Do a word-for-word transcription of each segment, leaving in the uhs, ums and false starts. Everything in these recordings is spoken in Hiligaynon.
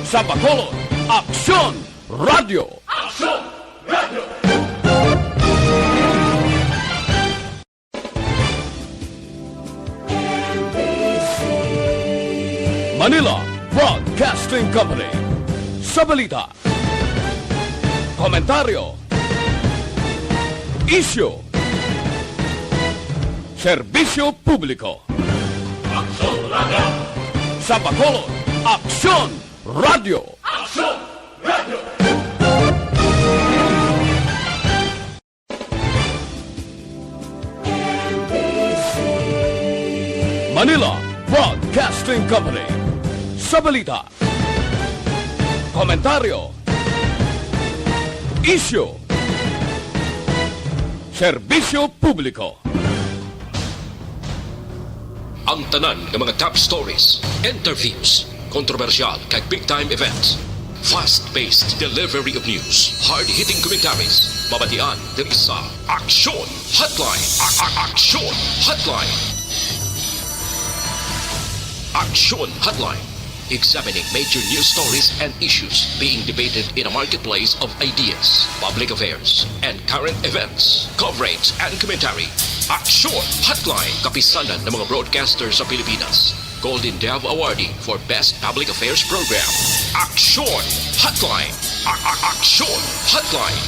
Sa Bacolod, Aksyon Radio. Aksyon Radio. Manila Broadcasting Company. Sa balita, komentaryo, isyu, serbisyo publiko. Aksyon Radio. Sa Bacolod, Aksyon Radio. Aksyon Radio. Manila Broadcasting Company. Sa balita, komentaryo, isyu, serbisyo publiko. Ang tanan nga mga top stories, interviews, kontrobersyal kag big time events, fast-paced delivery of news, hard-hitting commentaries, mabatian diri sa Aksyon Hotline. A- a- Aksyon Hotline. Aksyon Hotline. Examining major news stories and issues being debated in a marketplace of ideas, public affairs, and current events. Coverage and commentary. Aksyon Hotline. Kapisanan ng mga broadcaster sa Pilipinas. Golden Dove Awardee for Best Public Affairs Program. Aksyon Hotline. A- a- Aksyon Hotline.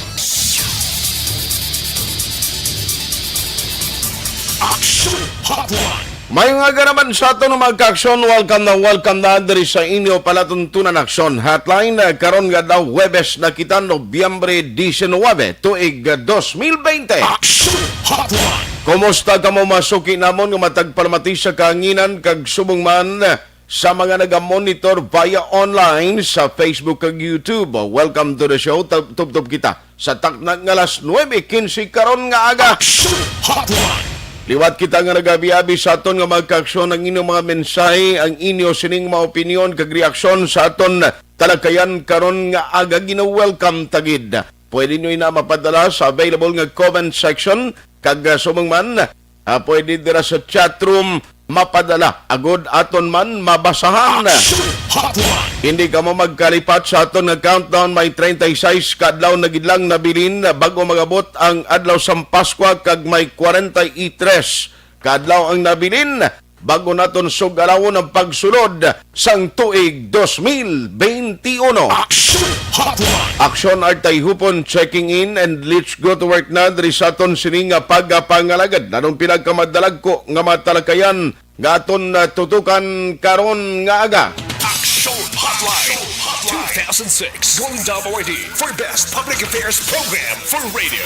Aksyon Hotline. May nga naman sa aton nga mga kaaksyon, welcome na welcome na diri sa inyo palatuntunan Aksyon Hotline. Eh, karon nga daw Huwebes na kita, Nobyembre diecinuebe, tuig, eh, dos mil bente. Aksyon Hotline. Kumusta kamo, mga suki namon nga matag palamati sa kahanginan, kag subong man sa mga nagamonitor via online sa Facebook kag YouTube? Welcome to the show. Tub- Tubtob kita sa takna nga alas nuebe quince karon nga aga. Aksyon Hotline. Liwat kita nga nagabi-abi sa aton nga mga kaaksyon, ang inyong mga mensahe, ang inyo sining mga opinyon kag reaksyon sa aton talakayan karon nga aga, gina-welcome ta gid. Pwede nyo ina mapadala sa available nga comment section, kag, ah, subong man, ah, pwede dira sa chat room mapadala, agod aton man mabasahan. Aksyon Hotline. Hindi kamo magkalipat sa aton nga countdown. May treinta y seis ka adlaw na gid lang nabilin bag-o mag-abot ang adlaw sang Paskwa, kag may kwarenta y tres ka adlaw ang nabilin bag-o naton sug-alawon ang pagsulod sang tuig dos mil bente uno. Aksyon Hotline. Aksyon Artay Hupon checking in, and let's go to work na diri sa aton sini nga pagpangalagad. Nanong pinagkamadalagko nga mga talakayan nga aton, ah, tutukan karon nga aga. Aksyon Hotline two thousand six Golden Dove Awardee for Best Public Affairs Program for Radio.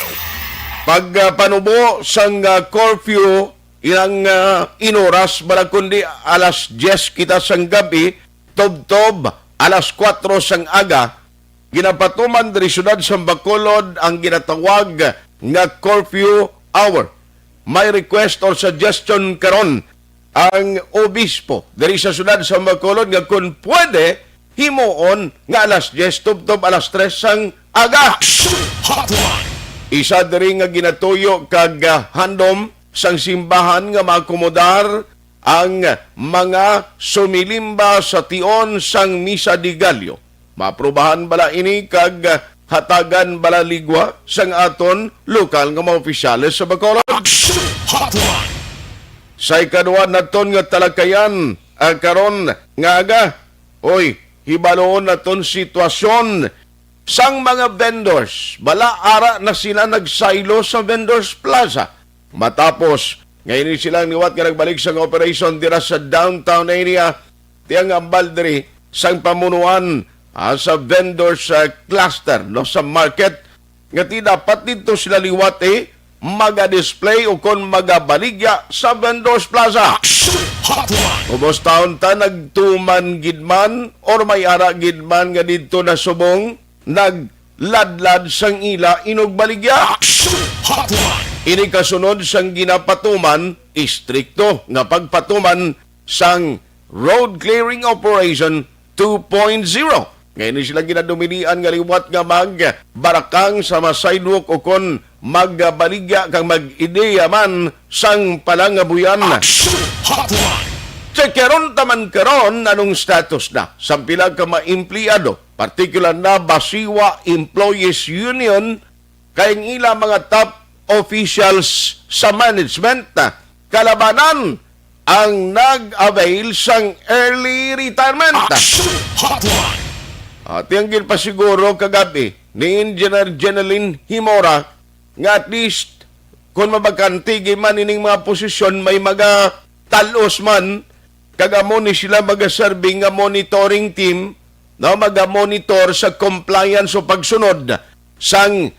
Pag, ah, panubo sang, ah, curfew, ilang, ah, inoras bala kundi alas diyes kita sang gabi, tubtob alas kuwatro sang aga, ginapatuman diri siyudad sa Bacolod ang ginatawag nga curfew hour. May request or suggestion karon ang obispo diri sa siyudad sa Bacolod nga kung pwede, himuon nga alas diyes tubtob alas tres sang aga. Aksyon Hotline. Isa diri nga ginatuyo kag, ah, handom sang simbahan nga maakomodar ang mga sumilimba sa tion sang Misa de Gallo. Maaprubahan bala ini kag hatagan bala ligwa sang aton lokal nga mga opisyales sa Bacolod? Aksyon Hotline. Sa ikaduha naton nga talakayan, ah, karon nga aga, oy, hibaloon naton sitwasyon sang mga vendors. Bala ara na sila nagsaylo sa Vendors Plaza. Matapos nga ini silang liwat nga nagbalik sang operation dira sa downtown area, tiang ambal diri sang pamunuan, ah, sa vendors, ah, cluster, no, sa market, nga ti dapat didto sila liwat, eh, maga-display o kon magabaligya sa Vendors Plaza. Aksyon Hotline. Kumusta unta, nagtuman gid man or may ara gid man nga didto na subong nagladlad sang ila inugbaligya? Aksyon Hotline. Ini kasunod sang ginapatuman, istrikto nga pagpatuman sang road clearing operation two point zero. Nga ini sila ginadumilian nga liwat nga magbarakang sa mga sidewalk o kon magbaligya kag mag-ideya man sang palangabuyan. Aksyon Hotline. Sa karon taman karon, anong status na sa pila ka mga empleyado, particular na Basiwa Employees Union, kay ang ila mga top officials sa management, ah, kalabanan ang nag-avail sang early retirement. Action Hotline. At yung ginpasiguro kagabi ni Engineer Jeneline Himora nga at least kung mabakante man ining mga posisyon, may magatal-os man, kag amo ni sila magaserve nga monitoring team, no, magamonitor sa compliance o pagsunod sang,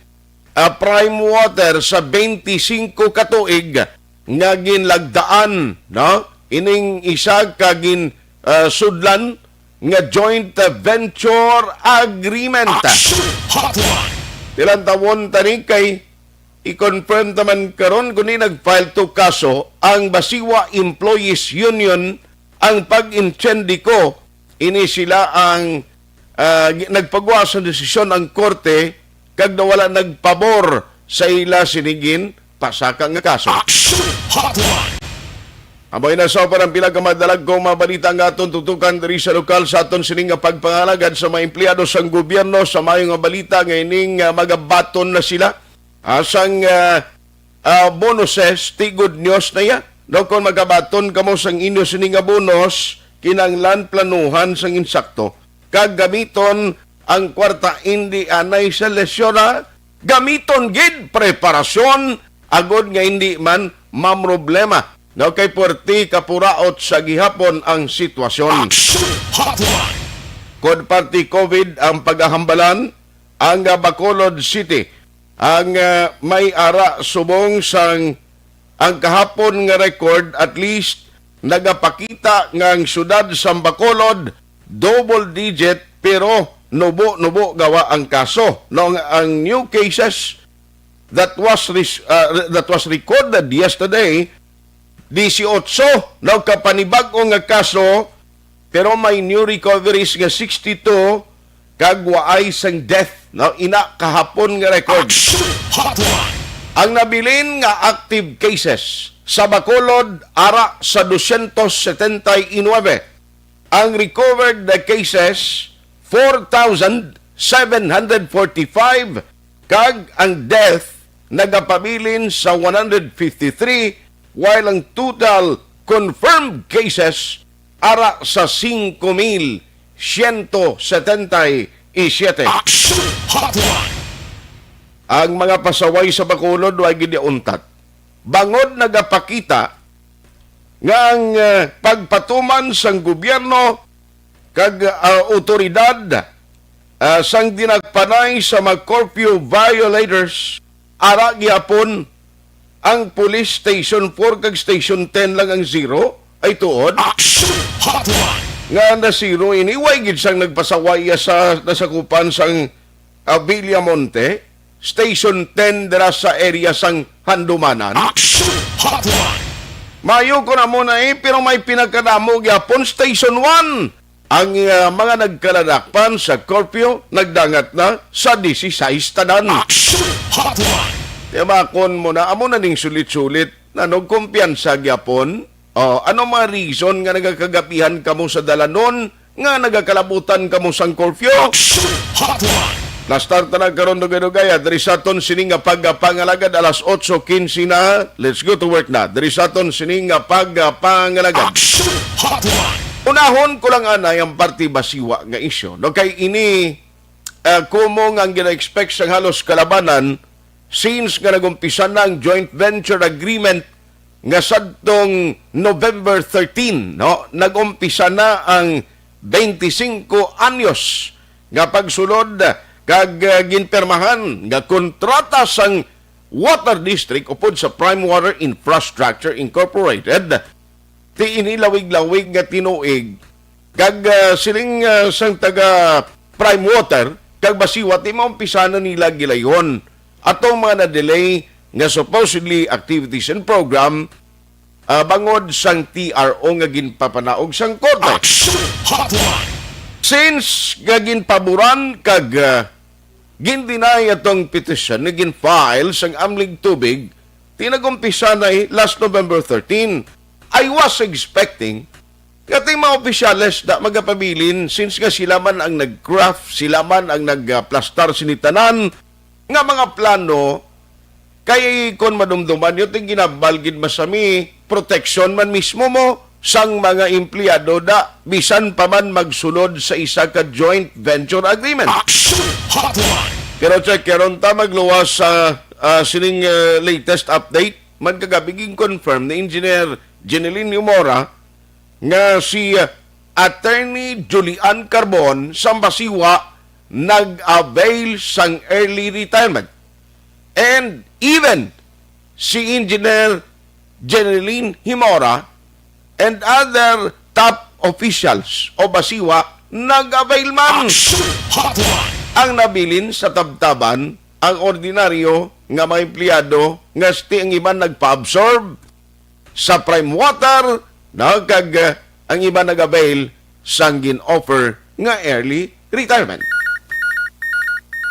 ah, Prime Water sa twenty-five ka tuig nga ginlagdaan, no? Ining isa ka gin, ah, sudlan nga joint venture agreement. Action Hotline. Tilantawon tani kay i-confirm naman karon kung di nag-file to kaso ang Basiwa Employees Union ang pag-intsendi ko. Ini sila ang, ah, gi-, nagpagawa sa desisyon ang korte kag nawala nagpabor sa ila sinigin pasaka nga kaso. Action Hotline. Amoy na sa parang pila ka madalag kong mga balita nga aton tutukan diri sa lokal sa aton sini nga pagpangalagad sa mga empleyado sang gobyerno. Sa mayo nga balita nga ining, ah, magabaton na sila, ah, sang, ah, ah, bonuses, ti good news na ya. No, kung magabaton kamo sang inyo sini nga bonus, kinahanglan planuhan sang insakto kag gamiton ang kwarta indi anay sa lesyon, ha? Gamiton gid preparasyon agod nga hindi man mamroblema. No, kay puwerte kapuraot sa gihapon ang sitwasyon. Action Hotline. Kung parte COVID ang pagahambalan, ang, ah, Bacolod City ang, ah, may ara subong sang ang kahapon nga record, at least nagapakita nga ang siyudad sa Bacolod double digit, pero nubo-nubo gawa ang kaso. No, ang, ang new cases that was res-, ah, that was recorded yesterday, dieciocho, no, ka panibag-o nga kaso, pero may new recoveries nga sixty-two, kag waay sang death, no, ina kahapon nga record. Action Hotline. Ang nabilin nga active cases sa Bacolod ara sa dosyentos setenta y nuebe. Ang recovered na cases, four thousand seven hundred forty-five, kag ang death nagapabilin sa one hundred fifty-three, while ang total confirmed cases ara sa singko mil siyento setenta y siyete. Action Hotline. Ang mga pasaway sa Bacolod wa gid untat, bangod nagapakita nga ang, ah, pagpatuman sang gobyerno kag, ah, awtoridad, ah, sang dinagpanay sa mga curfew violators, ara gihapon ang Police Station four kag Station ten lang ang zero. Ay tuod. Action Hotline. Nga na-zero ini, way gid sang nagpasaway sa nasakupan sang, ah, Villamonte, Station ten dira sa area sang Handumanan. Action Hotline. Mayo ko na mo na eh, pero may pinakadamo gyapon, Station one. Ang, ah, mga nagkaladakpan sa curfew nagdangat na sa disisais tanan. Action Hotline. Tiyamakon mo na, amo na ning sulit-sulit na nagkumpiyansa gyapon. Oh, ano mga reason nga nagakagapihan kamo sa dalanon nga nagakalabutan kamo sang curfew? Action Hotline. Nastarta na karon dugay-dugay, ah, diri sa aton sini nga pagpangalagad, alas otso quince na. Let's go to work na. Diri sa aton sini nga pagpangalagad. Action Hotline. Unahon ko lang anay ang parte basiwa nga isyu, no? Kay ini, ah, kumong ang gina-expect sang halos kalabanan since nga nag-umpisa na ang joint venture agreement nga sadtong November thirteen, no? Nag-umpisa na ang twenty-five anyos nga pagsulod kag, ah, ginpirmahan nga kontrata sang Water District upod sa Prime Water Infrastructure Incorporated. Ti ini lawig-lawig nga tinuig, kag, ah, siling, ah, sang taga Prime Water kag basiwa ti maumpisa na nila gilayhon atong mga na-delay nga supposedly activities and program, ah, bangod sang T R O nga ginpapanaog sang korte. Action Hotline. Since nga ginpaboran kag, ah, gin-deny atong petition nga gin-file sang Amlig Tubig, ti nag-umpisa na, eh, last November thirteen. I was expecting Kati mga opisyales da magapabilin, since nga sila man ang nag-craft, sila man ang nagplastar sini tanan nga mga plano, kay kon madumduman nyo, ting ginabal gid masami, protection man mismo mo sang mga empleyado da, bisan pa man magsulod sa isa ka joint venture agreement. Action Hotline! Pero check, karon ta magluwas sa, ah, sining, ah, latest update. Man kagabi, gin-confirm ni Engineer Jeneline Humora nga si, ah, Attorney Julian Carbon sang Basiwa nag-avail sang early retirement. And even si Engineer Jeneline Himora and other top officials o Basiwa nag-avail man. Action Hotline! Ang nabilin sa tabtaban, ang ordinaryo nga mga empleyado nga sti ang iban nagpa-absorb sa Prime Water, na kag, ah, ang iban nag-avail sang gin-offer nga early retirement.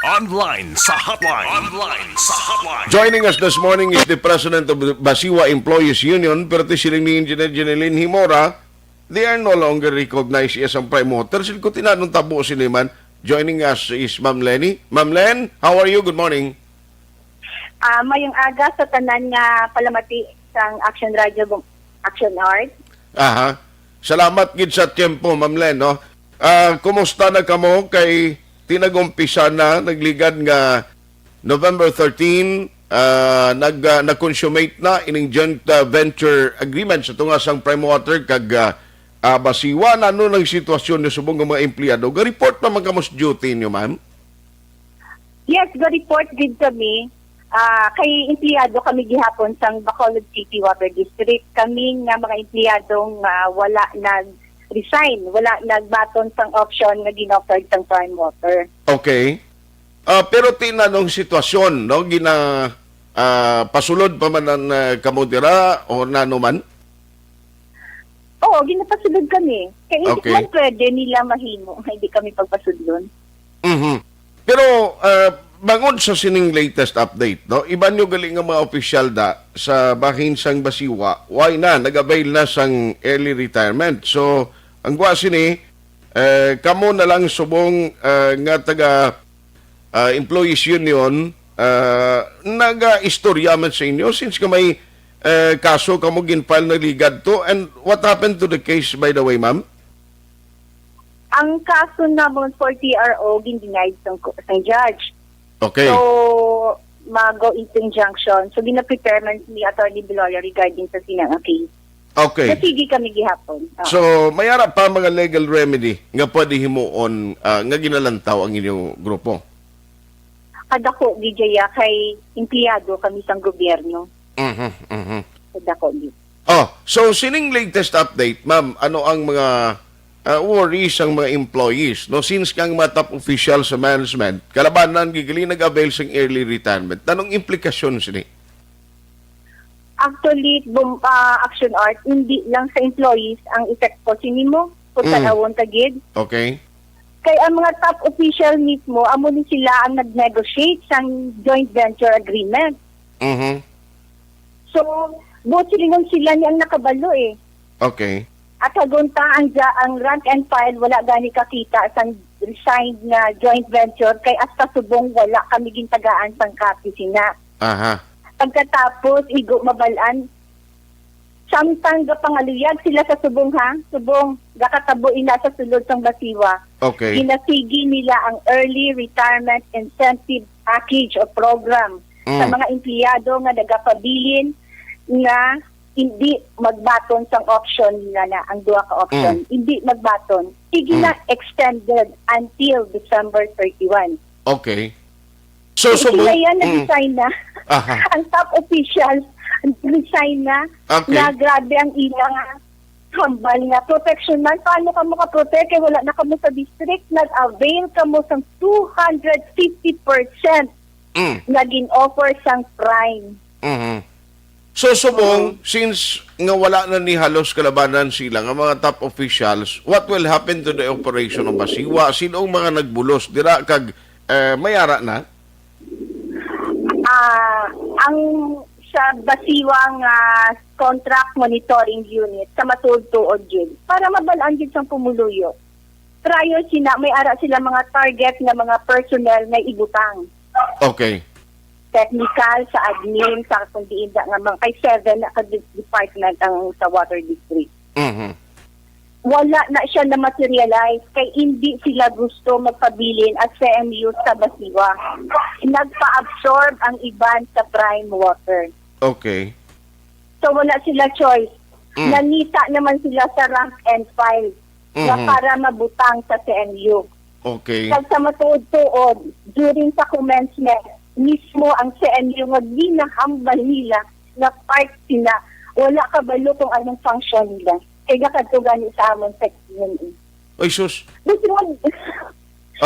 Online sa hotline. Online sa hotline. Joining us this morning is the president of the Basiwa Employees Union, pero ti siling ni Engineer Jeneline Himora, they are no longer recognized as ang Prime Water. Sin ko tinanong tabo sini man, joining us is Ma'am Lenny. Ma'am Len, how are you? Good morning. Ah, mayong aga sa tanan nga palamati sang Action Radio, Bum-, Action Art. Aha. Salamat gid sa tiyempo, Ma'am Len, no? Ah, kumusta na kamo kay tinag-umpisa na, nagligad nga November thirteen, ah, nag, ah, nag-consummate na ining joint, ah, venture agreement sa tunga sang Prime Water kag, ah, ah, Basiwa. Nano nang sitwasyon ni subong nga mga empleyado? Ga-report naman kamo sa duty niyo, ma'am? Yes, ga-report gid kami. Ah, kay empleyado kami gihapon sang Bacolod City Water District. Kami nga mga empleyado nga wala nag-resign, wala nagbaton sang option nga gin-offered sang Prime Water. Okay. Ah, pero ti nanong sitwasyon, no? Gina, ah, pasulod pa man ang, ah, kamo dira o nano man? Oo, ginapasulod kami. Kay hindi Okay. man pwede nila mahimo nga hindi kami pagpasudlon. Mhm. Pero, ah, bangod sa sining latest update, no? Iban nyo gali nga mga opisyal da sa bahin sang Basiwa, why na, nag-avail na sang early retirement. So, ang gwa sini, eh, kamo na lang subong, ah, nga taga, ah, Employees Union, ah, naga-istorya man sa inyo since nga may, eh, kaso kamo gin-file na ligad to. And what happened to the case, by the way, ma'am? Ang kaso namon for T R O, gin-denied sang, sang judge. Okay. So, mag-go into injunction. So, gina-prepare man ni Attorney Beloya regarding sa sinang case. Okay. So, sige kami gihapon. Oo. So, may ara pa mga legal remedy nga pwede himuon, ah, nga ginalantaw ang inyong grupo? Kadako, D J, ah, kay empleyado kami sang gobyerno. Mhm, mhm. Kadako, di. Oh, so sining latest update, ma'am, ano ang mga, ah, worries sang mga employees, no? Since kang mga top official sa management, kalabanan gigali nag-avail sang early retirement. Anong implikasyon sini? Actually, bum-, ah, Action Art, hindi lang sa employees ang epekto sini mo, kung Mm. tanawon ta gid. Okay. Kay ang mga top official mismo, amo ni sila ang nag-negotiate sang joint venture agreement. Mhm. So, buot silingon sila ni ang nakabalo eh. Okay. At hagunta ang ja-, ang rank and file, wala gani kakita sang resigned nga joint venture kay hasta subong wala kami gintagaan sang copy sina. Aha. Pagkatapos, igo mabal-an, samtang gapangaluyag sila sa subong, ha? Subong, gakatabo ina sa sulod sang Basiwa. Okay. Ginasigi nila ang early retirement incentive package o program sa Mm. mga empleyado nga nagapabilin nga hindi magbaton sang option nila na ang duha ka option. Mm. Hindi magbaton. Sige Mm. na extended until December thirty-one. Okay. So, Hindi so, na yan, mm. nag-resign na. Aha. Ang top official, nag-resign na. Okay. Na grabe ang ilang hambal nga protection man. Paano ka makaprotect? Kaya wala na kamo sa district. Nag-avail kamo sa two hundred fifty percent Mm. nga gin-offer sang prime. Mhm. So, subong, Mm. since nga wala na ni halos kalabanan sila nga mga top officials, what will happen to the operation of Basiwa? Sino ang mga nagbulos dira kag, eh, may ara na? Ah, ang sa Basiwa nga Contract Monitoring Unit sa matuod-tuod gyud, para mabal-an gyud sang pumuluyo. Prior sina, may ara sila mga target nga mga personnel nga ibutang. Okay. Technical, sa admin, sa kung diin da nga mga kay seven na ka de-, department ang sa water district. Mhm. Wala na siya na-materialize kay hindi sila gusto magpabilin at C M U sa Basiwa. Nagpa-absorb ang iban sa Prime Water. Okay. So wala sila choice. Mm. Nangita naman sila sa rank and file na Mhm. para mabutang sa C M U. Okay. Kag sa matuod-tuod, during sa commencement, mismo ang C M U nga ginahambal nila nga part sila, wala kabalo kung anong function nila. Kay nakadto gani sa amon sa C M U. Ay, sus. Gusto mo,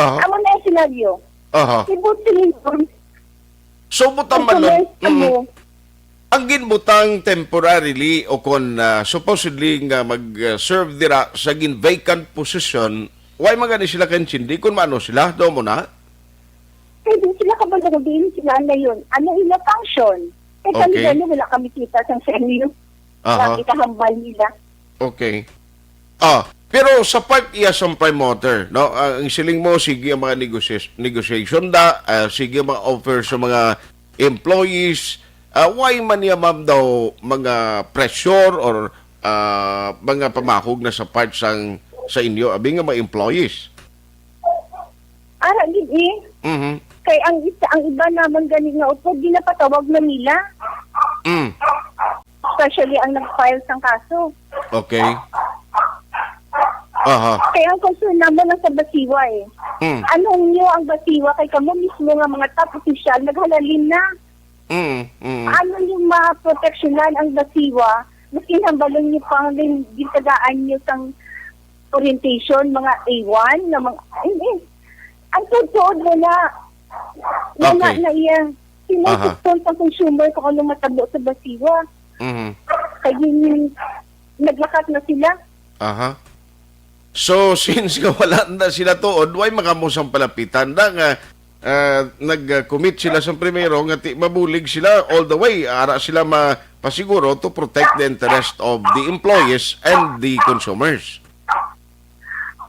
Aha. Amo na yung senaryo. Aha. Ibot silingon, So, butang balon. Comment mo. Ang ginbutang temporarily o kon, ah, supposedly nga mag-serve dira sa gin-vacant position, why man gani sila kaintindi kung maano sila? Do mo na? Kaya di sila kabalo kung diin sila na yun. Ano ila function? Kaya kami Okay. gani, wala kami kita sa C M U. Aha. Wala kita hambal nila. Okay. Ah, pero sa part iya sa Prime Water, no, ang siling mo, sige ang mga negosya-, negotiation da, ah, sige ang mga offer sa mga employees, ah, why man niya, ma'am, daw mga pressure or, ah, mga pamahog na sa part sang, sa inyo, abi nga mga employees? Ara gid eh. Mhm. Kay ang isa, ang iba naman gani nga upod, ginapatawag na nila. Mm. Especially ang nag-file sang kaso. Okay. Aha. Kaya ang concern naman ang sa Basiwa eh. Mm. Anong nyo ang Basiwa kay kamo mismo nga mga top official naghalalin na? Mm. Mm. Ano yung maproteksyonan ang Basiwa? Mas inhambalon nyo pang din gitagaan nyo sang orientation, mga A one, na mga, eh, eh. Ang tuod-tuod wala. Wala Okay. na iya. Aha. Sinusukton sa consumer kung anong matabo sa Basiwa. Mhm. Kaya yun, naglakat na sila. Aha. So, since nga wala na sila tuod, why makamusang palapitan na nga, ah, nag-commit sila sa primero nga ti mabulig sila all the way, ara sila mapasiguro to protect the interest of the employees and the consumers?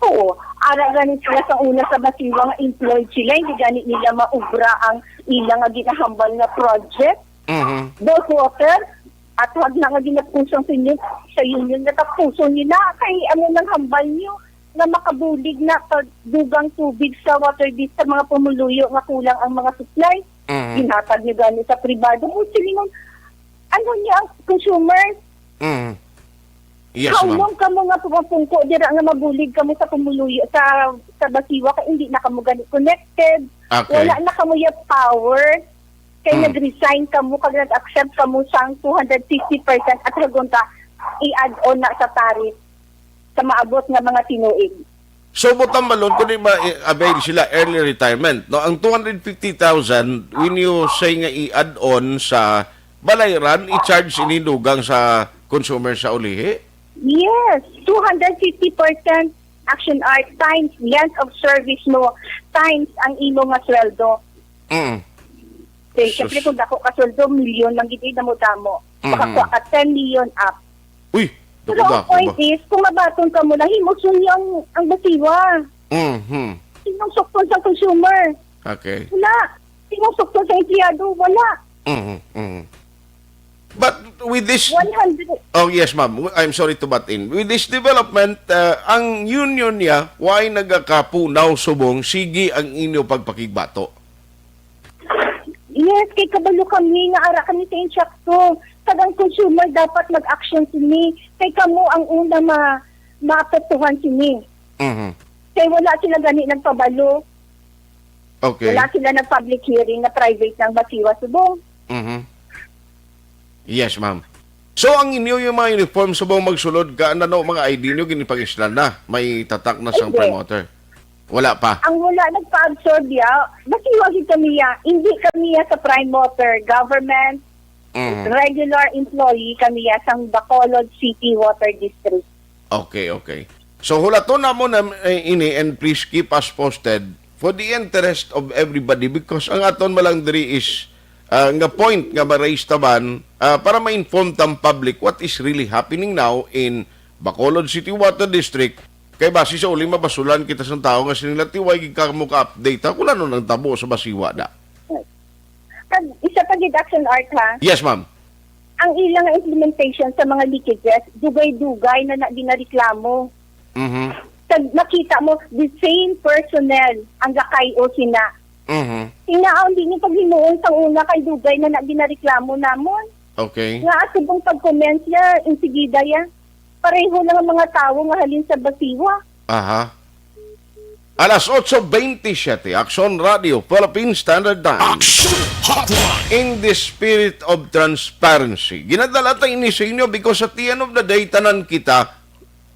Oo. Ara gani sila sa una sa Basiwa nga employed sila, hindi gani nila maubra ang ilang nga ginahambal nga project. Mhm. Bulk water, at wag na nga ginapusong sa inyo, sa union, natapuso nila. Kay ano nang hambal nyo nga makabulig na pagdugang tubig sa water dis sa mga pumuluyo nga kulang ang mga supply? Mhm. Ginhatag nyo gani sa pribado. Kung silingon, ano niya ang consumer? Mhm. Yes, How ma'am. long kamo nga pumapungko dira nga mabulig kamo sa pumuluyo sa sa Basiwa kay hindi na kamo gani connected? Okay. Wala na kamo ya power kay Hmm. nag-resign kamo kag nag-accept kamo sang two hundred fifty percent at hagon ta i-add on na sa tariff sa maabot nga mga tinuig. So, butang balon, kung di ba, i-avail sila early retirement, no? Ang two hundred fifty thousand, when you say nga i-add on sa balayran, i-charge ini dugang sa consumer sa ulihi? Yes, two hundred fifty percent action hour times length of service mo times ang imo nga sweldo. Mm. Kay Sus. syempre kung dako ka sweldo, milyon lang gid, eh, damo-damo. Mhm. Makakuha ka ten million up. Uy, Pero ang dako-dako point ba? is, kung mabaton ka mo lang, himuson niyo ang, ang Basiwa. Mhm. Sinong sukton sa consumer? Okay. Wala. Sinong sukton sa empleyado? Wala. Mhm, mhm. But with this... One hundred. Oh, yes, ma'am. I'm sorry to butt in. With this development, uh, ang union niya, why nagakapunaw subong, sige ang inyo pagpakigbato? Yes, kay kabalo kami nga ara kami sa insakto. Kag ang consumer dapat mag-action sini. Kay kamo ang una ma maapektuhan sini. Mhm. Kay wala sila gani nagpabalo. Okay. Wala sila nag-public hearing na private ng Basiwa subong. Mhm. Yes, ma'am. So, ang inyo yung mga uniform subong magsulod ka, ano, mga I D nyo, ginipag-islan na? May tatak na sang Hindi. Prime Water? Wala pa? Ang wala nagpa-absorb ya, Basiwa gid kami ya. Hindi kami ya sa Prime Water, government, Mhm. regular employee kami ya sang Bacolod City Water District. Okay, okay. So, hulaton na mo na, eh, ini, and please keep us posted for the interest of everybody, because ang aton malang diri is, ah, nga point nga ma-raise taban, ah, para ma-inform tang public what is really happening now in Bacolod City Water District. Kay basi sa uli, mabasulan kita sang tawo nga sila, "Ti, wala gid kamo ka-update, ha, kung ano nang tabo sa Basiwa da." Kag isa pa gid, Action Art, ha? Yes, ma'am. Ang ilang implementation sa mga leakages, dugay-dugay na, na ginareklamo. Mhm. Kag makita mo, the same personnel ang gakay-o sina. Mhm. Ina, ang di niyo paghimuon sa una kay dugay na, na ginareklamo namon. Okay. Nga subong pag-comments ya, insigida ya. Pareho lang ang mga tawo nga halin sa Basiwa. Aha. Alas otso bentisiete, Aksyon Radio, Philippine Standard Time. Action Hotline. In the spirit of transparency, ginadala ta ini sa inyo because at the end of the day, tanan kita,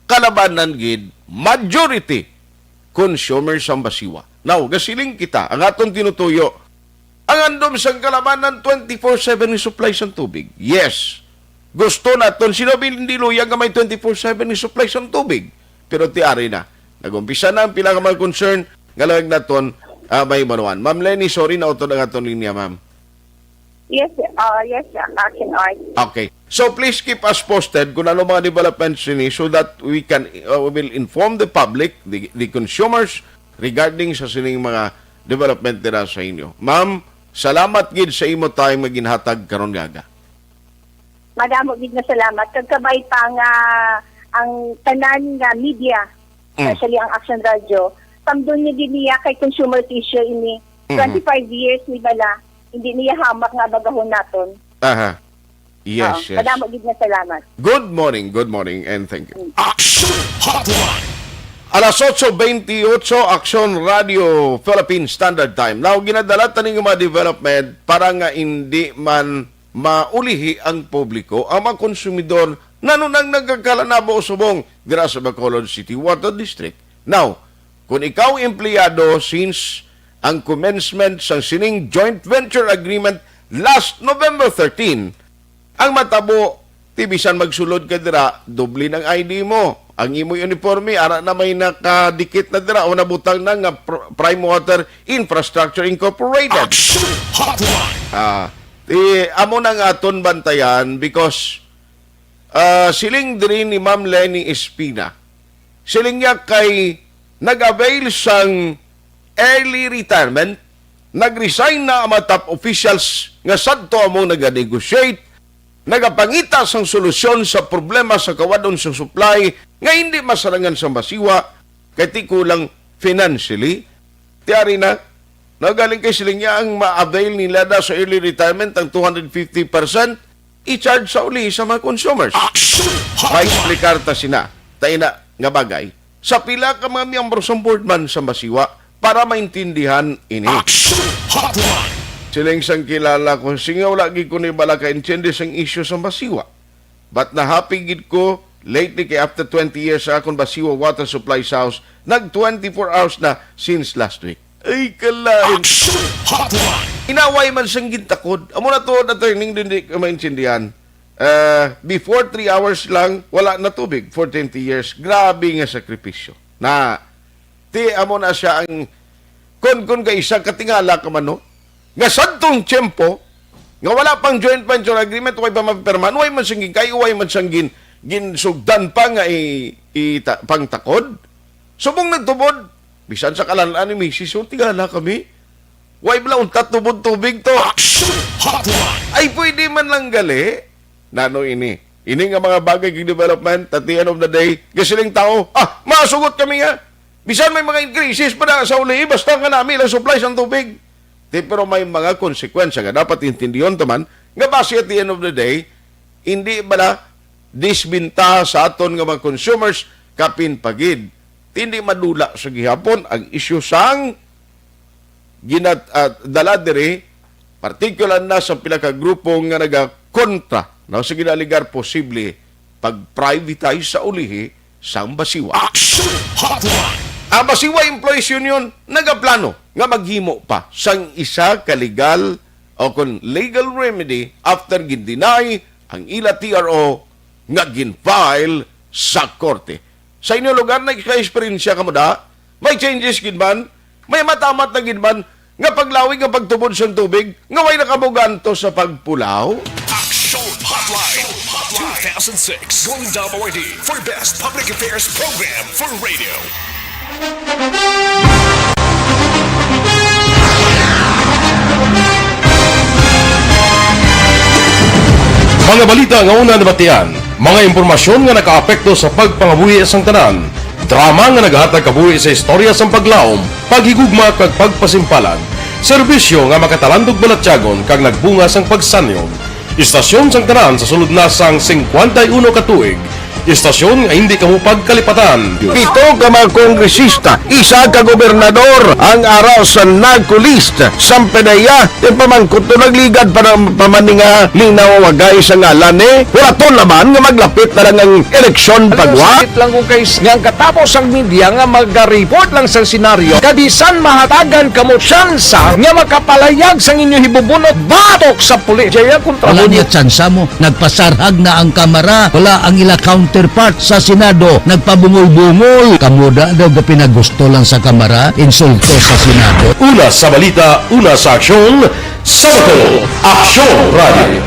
kalabanan gid, majority, consumers sang Basiwa. Now, gasiling kita, ang aton tinutuyo, ang handom sang kalabanan, twenty-four seven ni supply sang tubig. Yes. Gusto naton, sino ba hindi luyag nga may twenty-four seven ni supply sang tubig? Pero ti ari na. Nag-umpisa na ang pila ka mga concern nga luyag naton, ah, may manuan. Ma'am Lenny, sorry, nautod ang aton linya, ma'am. Yes, uh, yes, uh, Action Art. Okay. So please keep us posted kung ano mga developments ini so that we can, uh, we will inform the public, the, the consumers, regarding sa sining mga development dira sa inyo. Ma'am, salamat gid sa imo time nga ginhatag karon nga aga. Madamo gid nga salamat. Kag kabay pa nga ang tanan nga media, Mm. especially ang Action Radio, samdon niya gid niya kay consumer issue ini. Mhm. Twenty-five years ni bala, hindi niya hamak nga abagahon naton. Aha. Yes, Oo, yes. Madamo gid nga salamat. Good morning, good morning, and thank you. Mm. Action Hotline. Alas otso bentiocho, Aksyon Radio Philippine Standard Time. Now, ginadala tani nga mga development para nga hindi man maulihi ang publiko, ang mga konsumidor, nano nang nagkakalanabo subong dira sa Bacolod City Water District. Now, kung ikaw empleyado, since ang commencement sang sining joint venture agreement last November thirteen, ang matabo, ti bisan magsulod ka dira, doble ng I D mo. Ang imo uniforme, ara na may nakadikit na dira o nabutang na nga Pr-, Prime Water Infrastructure Incorporated. Action Hotline. Ah, ti, amo nang aton bantayan because, ah, siling diri ni Ma'am Lenny Espina, siling niya kay nag-avail sang early retirement, nag-resign na ang mga top officials nga sadto amo nag-negotiate, nagapangita sang solusyon sa problema sa kawad-on sang supply nga hindi masarangan sang Basiwa kay ti kulang financially. Ti ari na, nagaling kay siling niya ang ma-avail nila da sa early retirement ang two hundred fifty percent i-charge sa uli sa mga consumers. Action Hotline. Maexplikar ta sina, taina nga bagay, sa pila ka mga miyembro sang board man sa Basiwa para maintindihan ini. Action Hotline. Siling sang kilala ko, singaw lagi ko ni bala ka-intindi sang isyu sa Basiwa. But nahappy gid ko lately kay after twenty years sa akon Basiwa Water Supply sa house, nag twenty-four hours na since last week. Ay, kalain. Action Hotline. Inaway man sang gintakod. Amo na tuod, attorney, hindi ka maintindihan. Ah, before three hours lang, wala na tubig for twenty years. Grabe nga sakripisyo. Na, ti, amo na siya ang, kun, kun ka isa, katingala ka man, no? Nga sadtong tiyempo, nga wala pang joint venture agreement, way pa mapipirmahan, way man sang ginkay, way man sang gin-, ginsugdan pa nga i-, i-, ta-, pangtakod. Subong nagtubod, bisan sa kalan-an ni misis, so, tingala kami. Way bala untat tubod tubig to. Action Hotline. Ay, pwede man lang gali. Nano ini? Ini nga mga bagay kag development, at the end of the day, gasiling tao, "Ah, masugot kami nga. Bisan may mga increases pa na sa uli, basta nga nami lang supply sang tubig." Ti, pero may mga konsekwensya nga dapat intindihon ta man, nga basi at the end of the day, hindi bala disbintaha sa aton nga mga consumers, kapin pa gid. Ti, hindi madula sa gihapon ang isyu sang ginat-, ah, dala diri, partikular na sa pila ka grupo nga nagakontra, no, sa ginaaligar posible pag-privatize sa ulihi sang Basiwa. Action Hotline. Ang Basiwa Employees Union nagaplano nga maghimo pa sang isa ka legal o kon legal remedy after gin-deny ang ila T R O nga gin-file sa korte. Sa inyo lugar, nagka-eksperyensya kamo da? May changes gid man? May matamat na gid man nga paglawig nga pagtubod sang tubig nga way nakabuganto sa pagpulaw? Action Hotline two thousand six Golden Dome Awardee for Best Public Affairs Program for Radio. Mga balita nga una nabatian, mga impormasyon nga nakaapekto sa pagpangabuhi sang tanan, drama nga nagahatag kabuhi sa istorya sang paglaom, paghigugma kag pagpasimpalan, serbisyo nga makatalandog balatyagon kag nagbunga sang pagsanyog. Istasyon sang tanan sa sulod na sang singkwenta y uno ka tuig, istasyon nga hindi kamo pagkalipatan. Pito ka mga kongresista, isa ka gobernador ang ara sa NAGCO list. Sampanaya, ti pamangkot to nagligad pa ng pamaninga ni nawawagay sa ngalan ni. Wala to laban nga maglapit na lang ang eleksyon pagwa. Sakit lang kung kay nga ang katapos ang media nga magariport lang sa senaryo. Kabisan mahatagan kamo tsansa nga makapalayag sang inyo hibubunot batok sa pulis. Jaya kontra Wala mo niya tsansa mo. Nagpasarhag na ang Kamara. Wala ang ila counterpart sa Senado. Nagpabungol-bungol. Kamo da daw ga pinagusto lang sa Kamara, insulto sa Senado. Una sa balita, una sa aksyon, sa Bacolod, Aksyon Radio.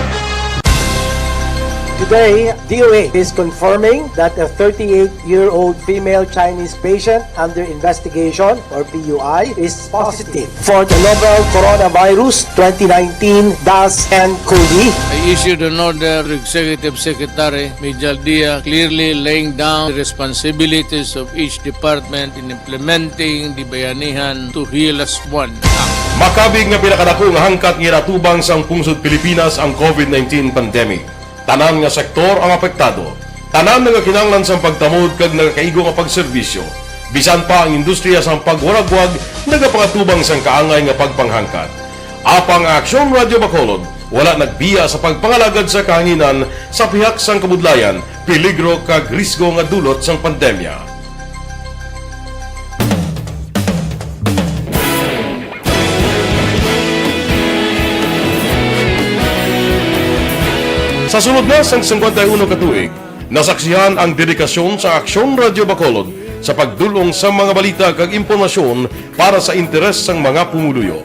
Today, D O A is confirming that a thirty-eight-year-old female Chinese patient under investigation, or P U I, is positive for the novel coronavirus twenty nineteen dash N cov. I issued an order to Executive Secretary Mijal Dia, clearly laying down the responsibilities of each department in implementing the Bayanihan to Heal As One Act. Makabig nga pinakadako nga hangkat nga ginatubang sang pungsod Pilipinas ang covid nineteen pandemic. Tanan nga sektor ang apektado. Tanan nagakinahanglan sang pagtamod kag nagakaigo nga pagserbisyo. Bisan pa ang industriya sang pagwaragwag nagapangatubang sang kaangay nga pagpanghangkat. Apang ang Aksyon Radyo Bacolod wala nagbiya sa pagpangalagad sa kahanginan sa pihak sang kabudlayan, peligro kag risgo nga dulot sang pandemya. Sa sulod na sang singkwenta y uno ka tuig, nasaksihan ang dedikasyon sa Aksyon Radyo Bacolod sa pagdul-ong sa mga balita kag impormasyon para sa interes sang mga pumuluyo.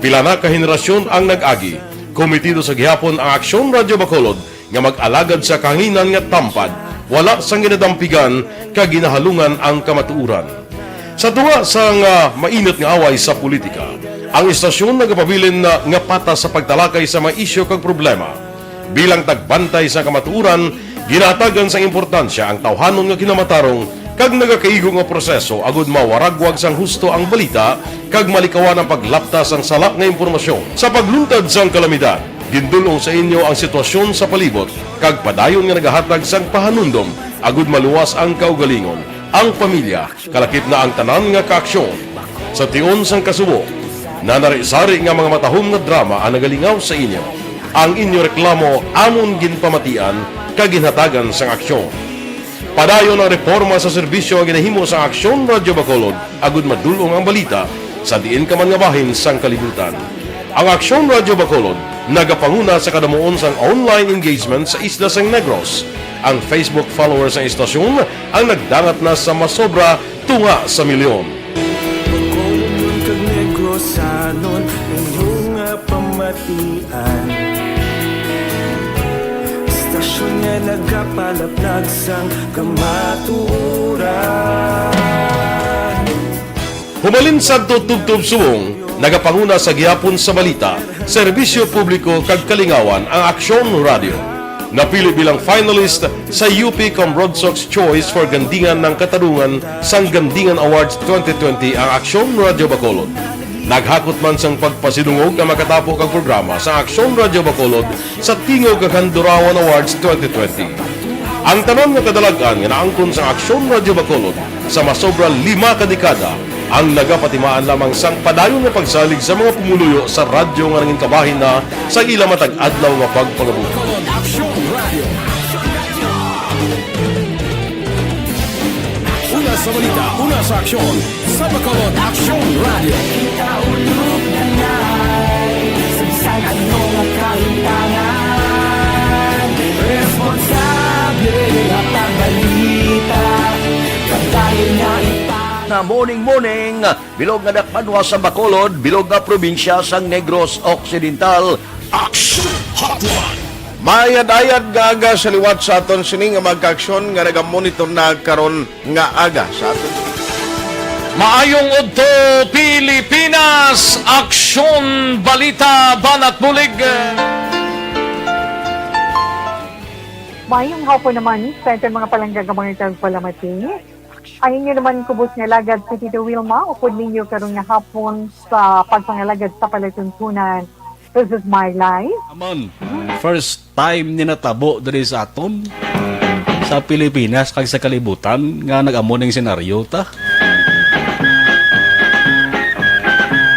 Pila na ka henerasyon ang nag-agi, komitido sa gihapon ang Aksyon Radyo Bacolod nga mag-alagad sa kahanginan nga tampad, wala sang ginadampigan kag ginahalungan ang kamatuoran. Sa tunga sang, ah, mainit nga away sa politika, ang istasyon nagapabilin na nga patas sa pagtalakay sa mga isyu kag problema. Bilang tagbantay sa kamatuoran, ginahatagan sang importansya ang tawhanon nga kinamatarong kag nagakaigo nga proseso agud mawaragwag sang husto ang balita kag malikawan ang paglapta sang sala nga impormasyon. Sa pagluntad sang kalamidad, gindul-ong sa inyo ang sitwasyon sa palibot kag padayon nga nagahatag sang pahanumdom agud maluwas ang kaugalingon, ang pamilya, kalakip na ang tanan nga kaaksyon. Sa tion sang kasubo, nanari-sari nga mga matahom nga drama ang nagalingaw sa inyo. Ang inyo reklamo amon ginpamatian kag ginhatagan sang aksyon. Padayon ang reporma sa serbisyo nga ginahimo sa Aksyon Radyo Bacolod agud madul-ong ang balita sa diin ka man nga bahin sang kalibutan. Ang Aksyon Radyo Bacolod nagapanguna sa kadamuon sang online engagement sa isla sang Negros. Ang Facebook followers sang istasyon ang nagdangat na sa masobra tunga sa milyon. Bacolodnon kag Negrosanon, inyo nga pamatian. Istasyon nga nagapalaplag sang kamatuoran. Humalin sadto tubtob subong, nagapanguna sa gihapon sa balita, serbisyo publiko kag kalingawan ang Aksyon Radio. Napili bilang finalist sa U P Comrodsocs Choice for Gandingan ng Katarungan sang Gandingan Awards twenty twenty ang Aksyon Radio Bacolod. Naghakot man sang pagpasidungog ang makatapo kag programa sa Aksyon Radio Bacolod sa Tingog kag Handurawan Awards twenty twenty. Ang tanan nga kadalag-an nga naangkon sang Aksyon Radio Bacolod sa masobra lima ka dekada ang nagapatimaan lamang sang padayon nga pagsalig sa mga pumuluyo sa radyo nga nangin kabahin na sa ila matag adlaw nga pagpangabuhi. Aksyon Radio. Una sa balita, una sa aksyon, sa Bacolod Aksyon Radio. Kita ulog na nai, sa bisan ano nga kahimtangan, responsable nga pagbalita, kag dayon nga ipa- Morning, morning, bilog nga dakbanwa sa Bacolod, bilog nga probinsya sang Negros Occidental. Action Hotline. Mayad-ayad nga aga sa liwat sa aton sini nga mga kaaksyon nga nagamonitor na karon nga aga sa aton. Maayong udto, Pilipinas! Aksyon, balita, banat bulig! Mayong hapon naman sa aton mga palangga nga mga tagpalamati. Ang inyo naman kubos nga alagad si Tito Wilma, upod ninyo karon nga hapon sa pagpangalagad sa palatuntunan. This is my life. Amon, first time ni natabo diri sa aton, sa Pilipinas kag sa kalibutan, nga nag-amo ning senaryo ta.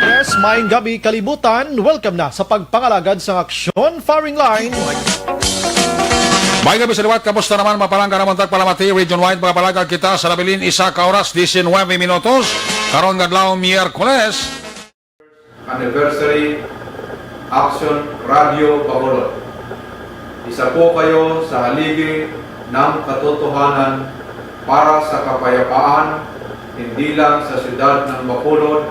Yes, maayong gabi, kalibutan. Welcome na sa pagpangalagad sang Aksyon Firing Line. May gabi sa liwat, kamusta naman, mga palangga namon tagpalamati? Region wide, mga palangga, kita sa nabilin, isa ka oras, diecinuebe minutos. Karon nga adlaw, Miyerkules. Anniversary, Action Radio Bacolod. Isa po kayo sa haligi ng katotohanan para sa kapayapaan, hindi lang sa siyudad ng Bacolod,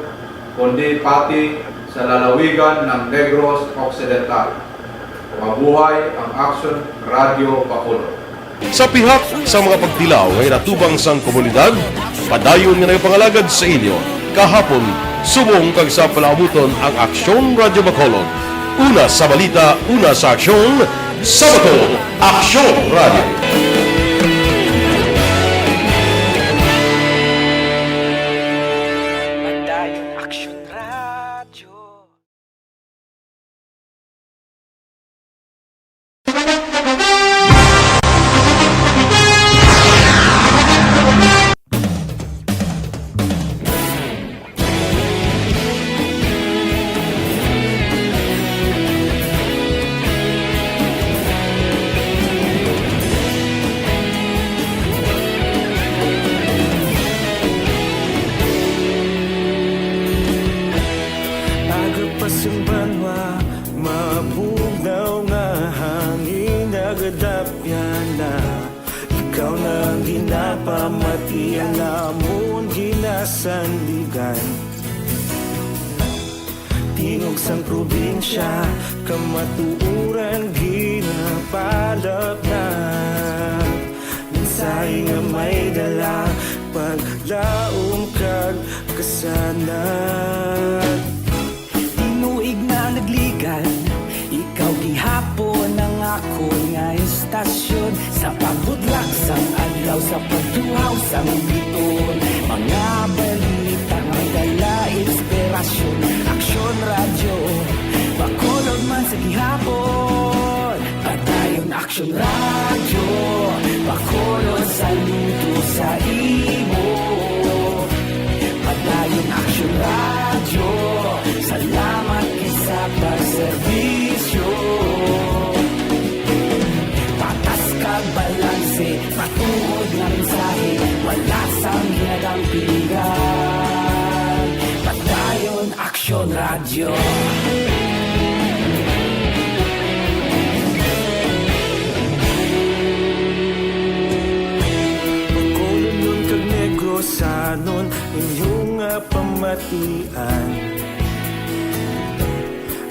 kundi pati sa lalawigan ng Negros Occidental. Mabuhay ang Action Radio Bacolod. Sa pihak sa mga pagtilaw nga inatubang sang komunidad, padayon nga nagpangalagad sa inyo kahapon, subong kag sa palaabuton ang Aksyon Radyo Bacolod. Una sa balita, una sa aksyon, sa Bacolod, Aksyon Radyo. Padayon Aksyon Radyo. Aga pa sang banwa, mabugnaw nga hangin nagadapyan na. Ikaw na ang ginapamati, ang amon ginasandigan. Tingog sang probinsya, kamatuoran ginapalapnag. Mensahe nga may dala, paglaom kag kasanag. Tinuig na nagligad, ikaw gihapon ang akon nga estasyon. Sa pagbutlak sang adlaw, sa pagtuhaw sang biton, mga balita may dala inspirasyon. Aksyon Radyo, Bacolod man sa gihapon. Padayon Aksyon Radyo, Bacolod, saludo sa imo. Padayon Aksyon Radyo, salamat gid sa pagserbisyo. Patas kag balanse, matuod nga mensahe, wala sang ginadampigan. Padayon Aksyon Radyo. Bacolodnon kag Negrosanon, inyo nga pamatian.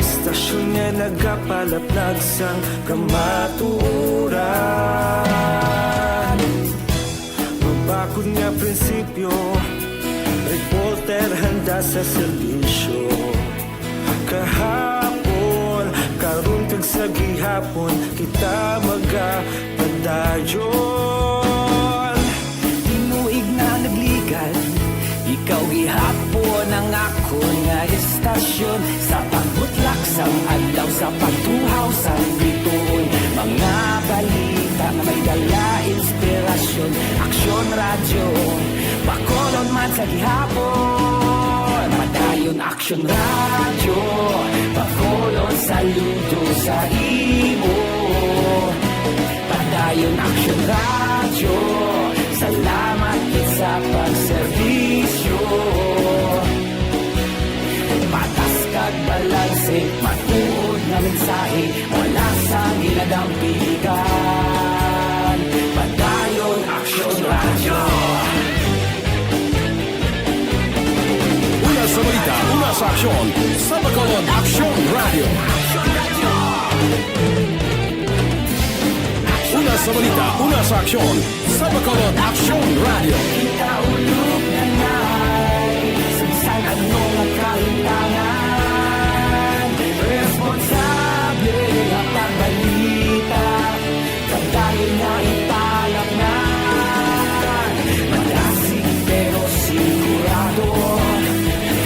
Estasyon nga nagapalaplag sang kamatuoran. Mabakod nga prinsipyo, reporter handa sa serbisyo. Kahapon, karon kag sa gihapon, kita magapadayon. Tinuig na nagligad, ikaw gihapon ang akon nga estasyon. Sa pagbutlak sang adlaw, sa pagtuhaw sang bituon, mga balita nga may dala inspirasyon. Aksyon Radyo, Bacolod man sa gihapon. Padayon Aksyon Radyo, Bacolod, saludo sa imo. Padayon Aksyon Radyo, salamat gid sa pagserbisyo. Patas kag balanse, matuod nga mensahe, wala sang ginadampigan. Padayon Aksyon Radyo. Aksyon sa Bacolod, Aksyon Radio. Una sa balita, una sa aksyon sa Bacolod, Aksyon Radio. Ikaulog na ngay, sa bisan ano nga kahimtangan, responsable nga pagbalita. Padayon nga ipalapnan, madasig pero sigurado,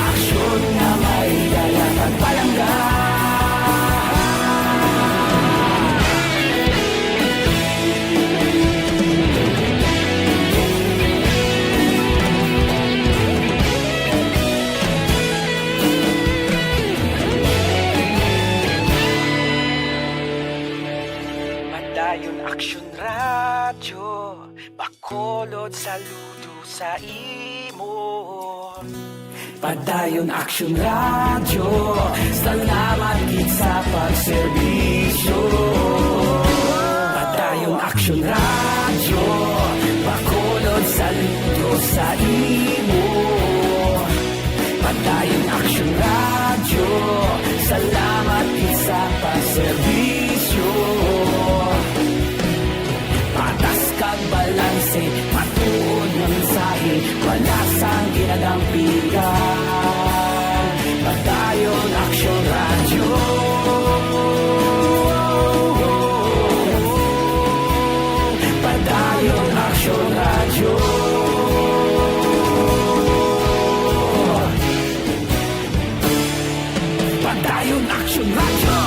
aksyon nga may dala kag palangga. Padayon Aksyon Radyo, Bacolod, saludo sa imo. Padayon Aksyon Radyo, salamat gid sa pagserbisyo. Padayon Aksyon Radyo, Bacolod, saludo sa imo. Padayon Aksyon Radyo, salamat gid sa pagserbisyo. Patas kag balanse, matuod nga mensahe, wala sang ginadampigan. Padayon Aksyon Radyo. Padayon Aksyon Radyo. Padayon Aksyon Radyo.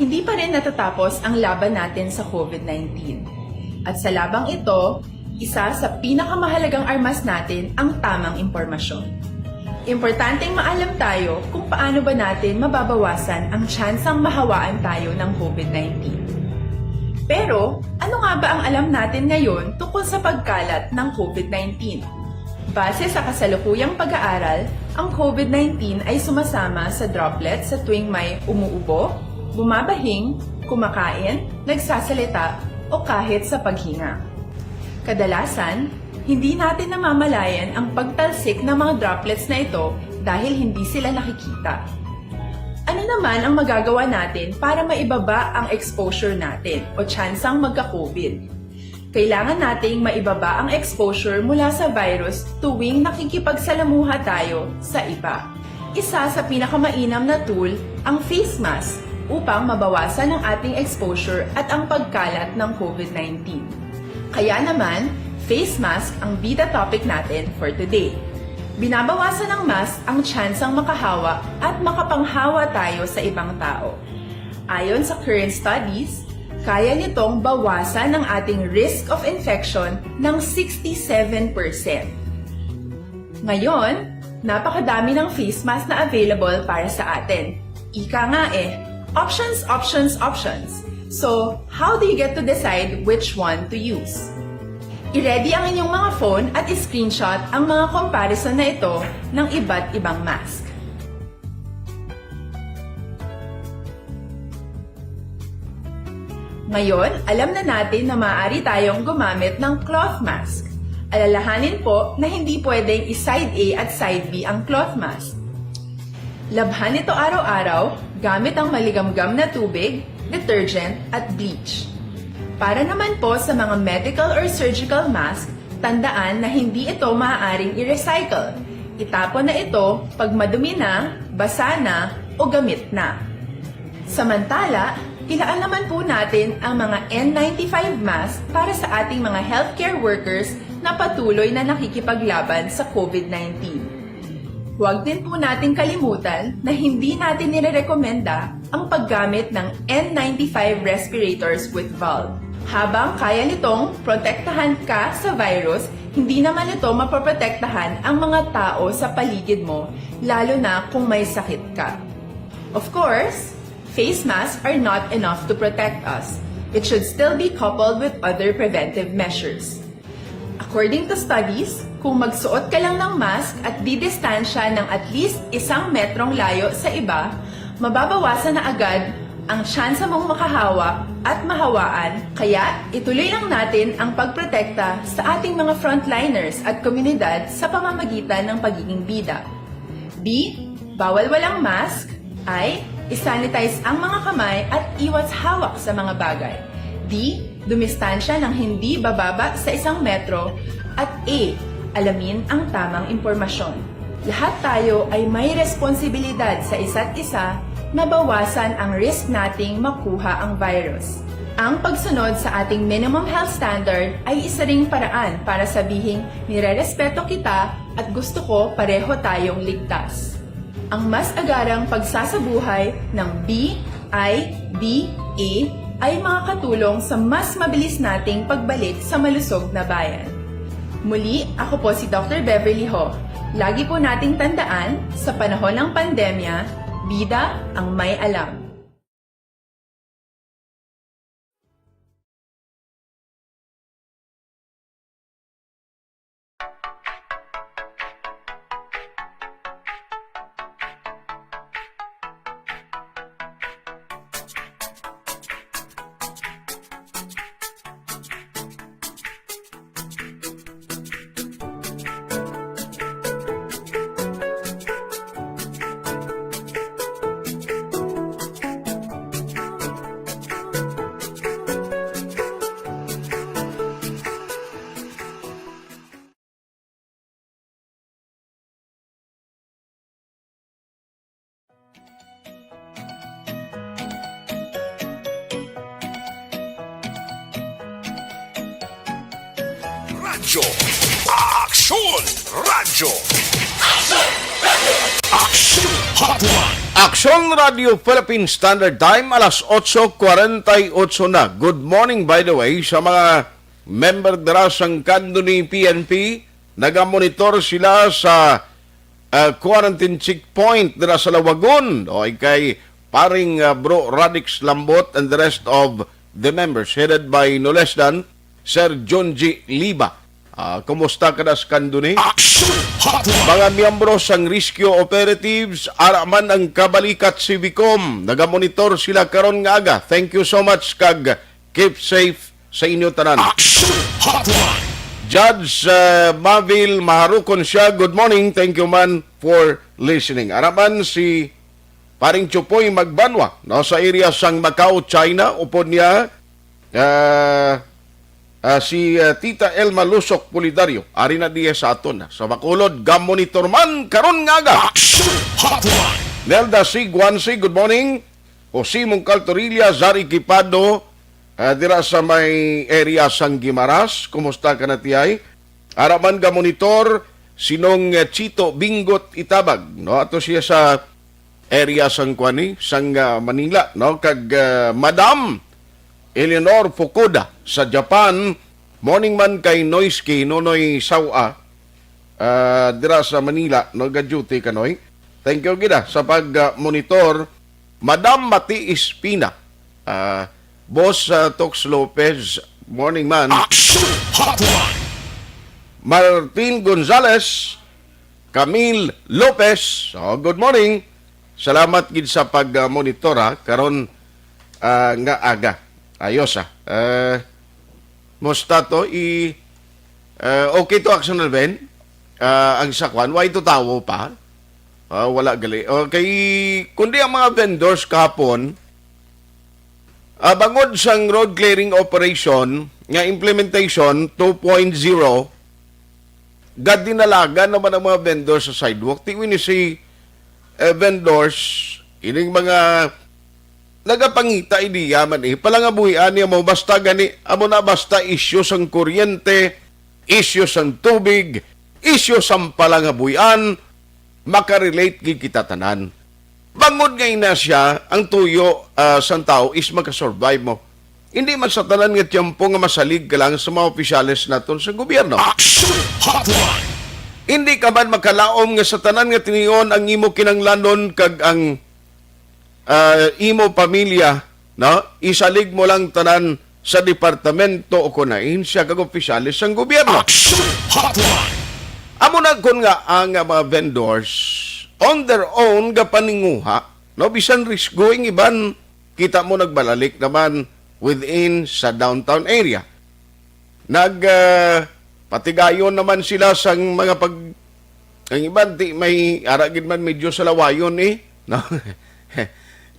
Hindi pa rin natatapos ang laban natin sa COVID nineteen. At sa labang ito, isa sa pinakamahalagang armas natin ang tamang impormasyon. Importanteng maalam tayo kung paano ba natin mababawasan ang tsansang mahawaan tayo ng COVID nineteen. Pero, ano nga ba ang alam natin ngayon tungkol sa pagkalat ng COVID nineteen? Base sa kasalukuyang pag-aaral, ang COVID nineteen ay sumasama sa droplets sa tuwing may umuubo, bumabahing, kumakain, nagsasalita, o kahit sa paghinga. Kadalasan, hindi natin namamalayan ang pagtalsik ng mga droplets na ito dahil hindi sila nakikita. Ano naman ang magagawa natin para maibaba ang exposure natin o tsansang magka-COVID? Kailangan nating maibaba ang exposure mula sa virus tuwing nakikipagsalamuha tayo sa iba. Isa sa pinakamainam na tool ang face mask upang mabawasan ang ating exposure at ang pagkalat ng COVID nineteen. Kaya naman, face mask ang bida topic natin for today. Binabawasan ng mask ang tsansang makahawa at makapanghawa tayo sa ibang tao. Ayon sa current studies, kaya nitong bawasan ang ating risk of infection ng sixty-seven percent. Ngayon, napakadami ng face mask na available para sa atin. Ika nga eh, options, options, options. So, how do you get to decide which one to use? I-ready ang inyong mga phone at i-screenshot ang mga comparison na ito ng iba't ibang mask. Ngayon, alam na natin na maaari tayong gumamit ng cloth mask. Alalahanin po na hindi pwedeng i-side A at side B ang cloth mask. Labhan ito araw-araw gamit ang maligamgam na tubig, detergent, at bleach. Para naman po sa mga medical or surgical mask, tandaan na hindi ito maaaring i-recycle. Itapon na ito pag madumi na, basa na, o gamit na. Samantala, ilaan naman po natin ang mga N ninety-five mask para sa ating mga healthcare workers na patuloy na nakikipaglaban sa COVID nineteen. Huwag din po nating kalimutan na hindi natin nirerekomenda ang paggamit ng N ninety-five respirators with valve. Habang kaya nitong protektahan ka sa virus, hindi naman ito mapoprotektahan ang mga tao sa paligid mo, lalo na kung may sakit ka. Of course, face masks are not enough to protect us. It should still be coupled with other preventive measures. According to studies, kung magsuot ka lang ng mask at didistansya ng at least isang metrong layo sa iba, mababawasan na agad ang tsansa mong makahawa at mahawaan. Kaya, ituloy lang natin ang pagprotekta sa ating mga frontliners at komunidad sa pamamagitan ng pagiging bida. B, bawal walang mask. I, isanitize ang mga kamay at iwas hawak sa mga bagay. D, dumistansya ng hindi bababa sa isang metro. At A, alamin ang tamang impormasyon. Lahat tayo ay may responsibilidad sa isa't isa na bawasan ang risk nating makuha ang virus. Ang pagsunod sa ating minimum health standard ay isa ring paraan para sabihing nirerespeto kita at gusto ko pareho tayong ligtas. Ang mas agarang pagsasabuhay ng B I D A ay makakatulong sa mas mabilis nating pagbalik sa malusog na bayan. Muli, ako po si Doctor Beverly Ho. Lagi po nating tandaan, sa panahon ng pandemya, bida ang may alam. Radyo Aksyon! Radyo Aksyon Hotline! Aksyon Radio Philippine Standard Time, alas otso kwarenta y otso na. Good morning, by the way, sa mga member dira sang Kandoni P N P. Nagamonitor sila sa ah, quarantine checkpoint dira sa Lawagon. O kay paring ah, Bro Radix Lambot and the rest of the members, headed by no less than Sir John G. Liba. Ah, kumusta ka na sa Kandoni? Action Hotline! Mga miyembro sang Rescue Operatives, ara man ang Kabalikat Civicom. Nagamonitor sila karon nga aga. Thank you so much kag keep safe sa inyo tanan. Action Hotline! Judge uh, Mavil Maharukon siya. Good morning. Thank you man for listening. Ara man si Paring Chupoy Magbanwa, no, sa area sang Macau, China. Upod niya, ah, ah, si ah, Tita Elma Lusok Pulidario. Ari na diya sa aton, ah, sa Bacolod, gamonitor man karon nga aga. Action Hotline! Nelda C. Guansi, good morning. Jose Mungkal Torilla, Zari Kipado, ah, dira sa may area sang Guimaras. Kumusta ka na, Tiay? Ara man gamonitor, Sinong eh, Chito Bingot Itabag, no? Ato siya sa area sang kuan ni, sang ah, Manila, no? Kag ah, Madam Eleanor Fukuda sa Japan, morning man kay Noisky Nonoy Sawa, ah, dira sa Manila, no? Ga-duty ka, Noy. Thank you gid ah, sa pag ah, monitor. Madam Mati Espina, ah, Boss ah, Tox Lopez, morning man. Action Hotline! Martin Gonzales, Camille Lopez, oh, good morning. Salamat gid sa pag-monitor ha, karon ah, nga aga. Ayos ah. Eh, musta to i eh, okay to, Action Alvin? Ah, ang sakwan, why to tawo pa? Ah, wala gali. Okay, kundi ang mga vendors kahapon, ah, bangod sang road clearing operation nga implementation two point zero, gadinalagan naman ang mga vendors sa sidewalk. Ti ini si eh, vendors, ining mga nagapangita ideya man eh, palangabuhian niya mo, basta gani, amo na, basta isyu sang kuryente, isyu sang tubig, isyu sang palangabuhian, makarelate gid kita tanan. Bangod nga ina siya, ang tuyo ah, sang tao is makasurvive mo. Hindi man sa tanan nga tiyempo nga masalig ka lang sa mga opisyales naton sa gobyerno. Action Hotline! Hindi ka man makalaom nga sa tanan nga tion ang imo kinahanglanon kag ang ah, imo pamilya, no? Isalig mo lang tanan sa departamento o kon ahensya kag opisyales sang gobyerno. Action Hotline! Amo na kon nga ang, ah, mga vendors on their own gapaninguha, no, bisan risgo ang iban, kita mo nagbalalik naman within sa downtown area. Nag, ah, patigayon naman sila sang mga pag, ang iban di may ara gid man medyo salawayon, eh, no?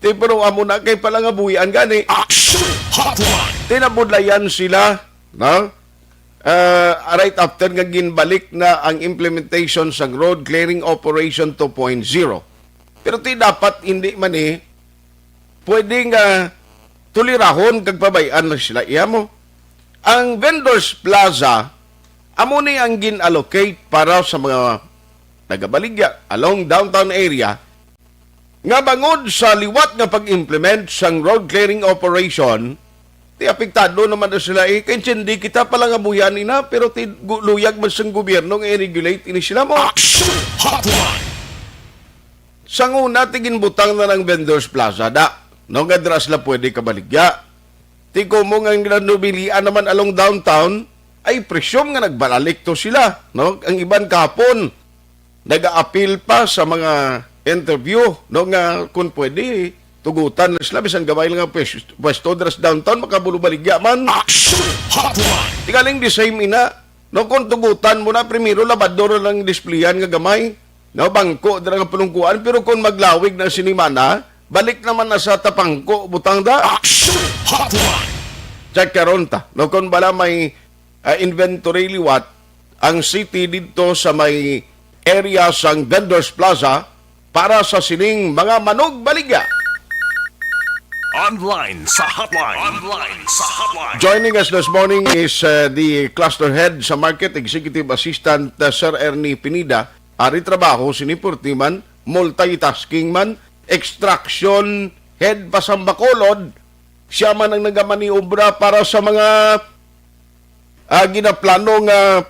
Ti, pero amo na kay palangabuhian gani. Action Hotline! Tinabudlayan sila, no? Ah, right after nga ginbalik na ang implementation sang Road Clearing Operation two point zero. Pero ti dapat hindi man, eh, pwede nga tulirahon kag pabay-an lang sila. Iya mo, ang vendors plaza, amo ni ang gin-allocate para sa mga nagabaligya along downtown area, nga bangod sa liwat nga pag-implement sang road clearing operation, ti apektado naman na sila, eh. Kay intindi kita, palangabuhian ina, pero ti gu-, luyag man sang gobyerno nga i-regulate ini sila mo. Action Hotline! Sang una, ti ginbutang na ng vendors plaza, da, no, nga dira sila pwede kabaligya. Ti komo nga ang nanubilian naman along downtown, I presume nga nagbalalik to sila, no? Ang iban kapon, nag-aapil pa sa mga interview, no, nga kung pwede, tugutan na sila, bisan gamay lang ang pwes-, pwesto dira sa downtown, makabulo baligya man. Action Hotline! Tingaling the same ina, no, kung tugutan mo na, primero, labador lang displayan nga gamay, no, bangko dira nga pulungkuan, pero kung maglawig na sinimana, balik naman na sa tapangko, butang da. Action Hotline! Check karon ta, no, kung bala may, ah, inventory liwat ang city didto sa may area sang Vendors Plaza para sa sining mga manugbaligya. Online sa hotline. Online sa hotline. Joining us this morning is, uh, the cluster head sa market, Executive Assistant, uh, Sir Ernie Pineda. Ari trabaho sini, purti man, multitasking man, extraction head pa sa Bacolod. Siya man ang nagamaniobra para sa mga, ah, ginaplano nga,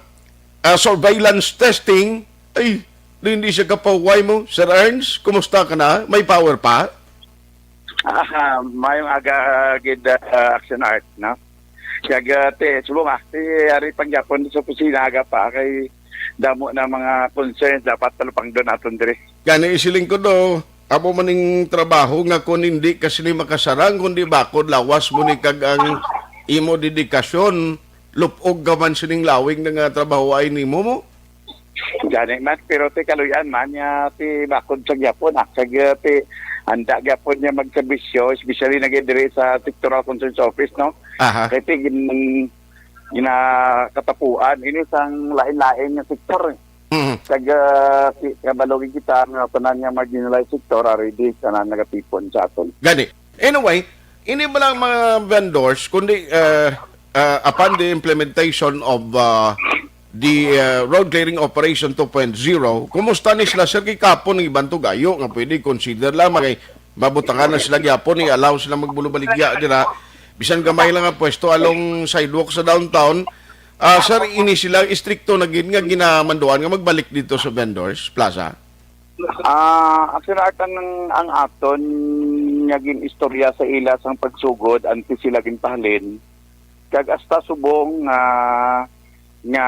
ah, surveillance testing. Ay, di, hindi siya kapahuway mo, Sir Ernst. Kumusta ka na? May power pa? Ah, mayong aga, gid, ah, Action Art, no? Kag, ah, ti, subong, ah, ti, ari pangyapon sa opisina, aga pa, kay damo na mga concerns dapat talupangdon naton diri. Gani, isiling ko do, amo man ning trabaho nga kun hindi ka sini makasarang, kundi bakod lawas mo ni kag ang imo dedikasyon, lupog ka man sining lawig na nga trabaho ay nimo mo. Gani man, pero ti kaluyan man niya, ti bakod sa gyapon, ah, kag, ah, ti anda gyapon niya magserbisyo, especially na gid diri sa Sectoral Concerns Office, no? Aha. Kay ti gin-, ginakatapuan ini sang lain-lain nga sektor, eh. Mhm. Kag, ah, si, kabalo gid kita nga tanan nga marginalized sector, ari di tanan nagatipon sa aton. Gani. Anyway, ini ba lang mga vendors, kundi, ah, ah, upon the implementation of, ah, the, ah, road clearing operation two point zero, kumusta ni sila, sir? Kay kapon ang iban to gayo nga pwede consider lamang kay mabutangan na sila gyapon, i-allow sila magbulo-baligya dira. Bisan gamay lang nga pwesto along sidewalk sa downtown. Ah, sir, ini sila istrikto na gid nga ginamanduan nga magbalik dito sa Vendors Plaza? Ah, actually, Art, ang, ang aton nga gin-istorya sa ila sang pagsugod, antes sila ginpahalin, kag hasta subong nga, nga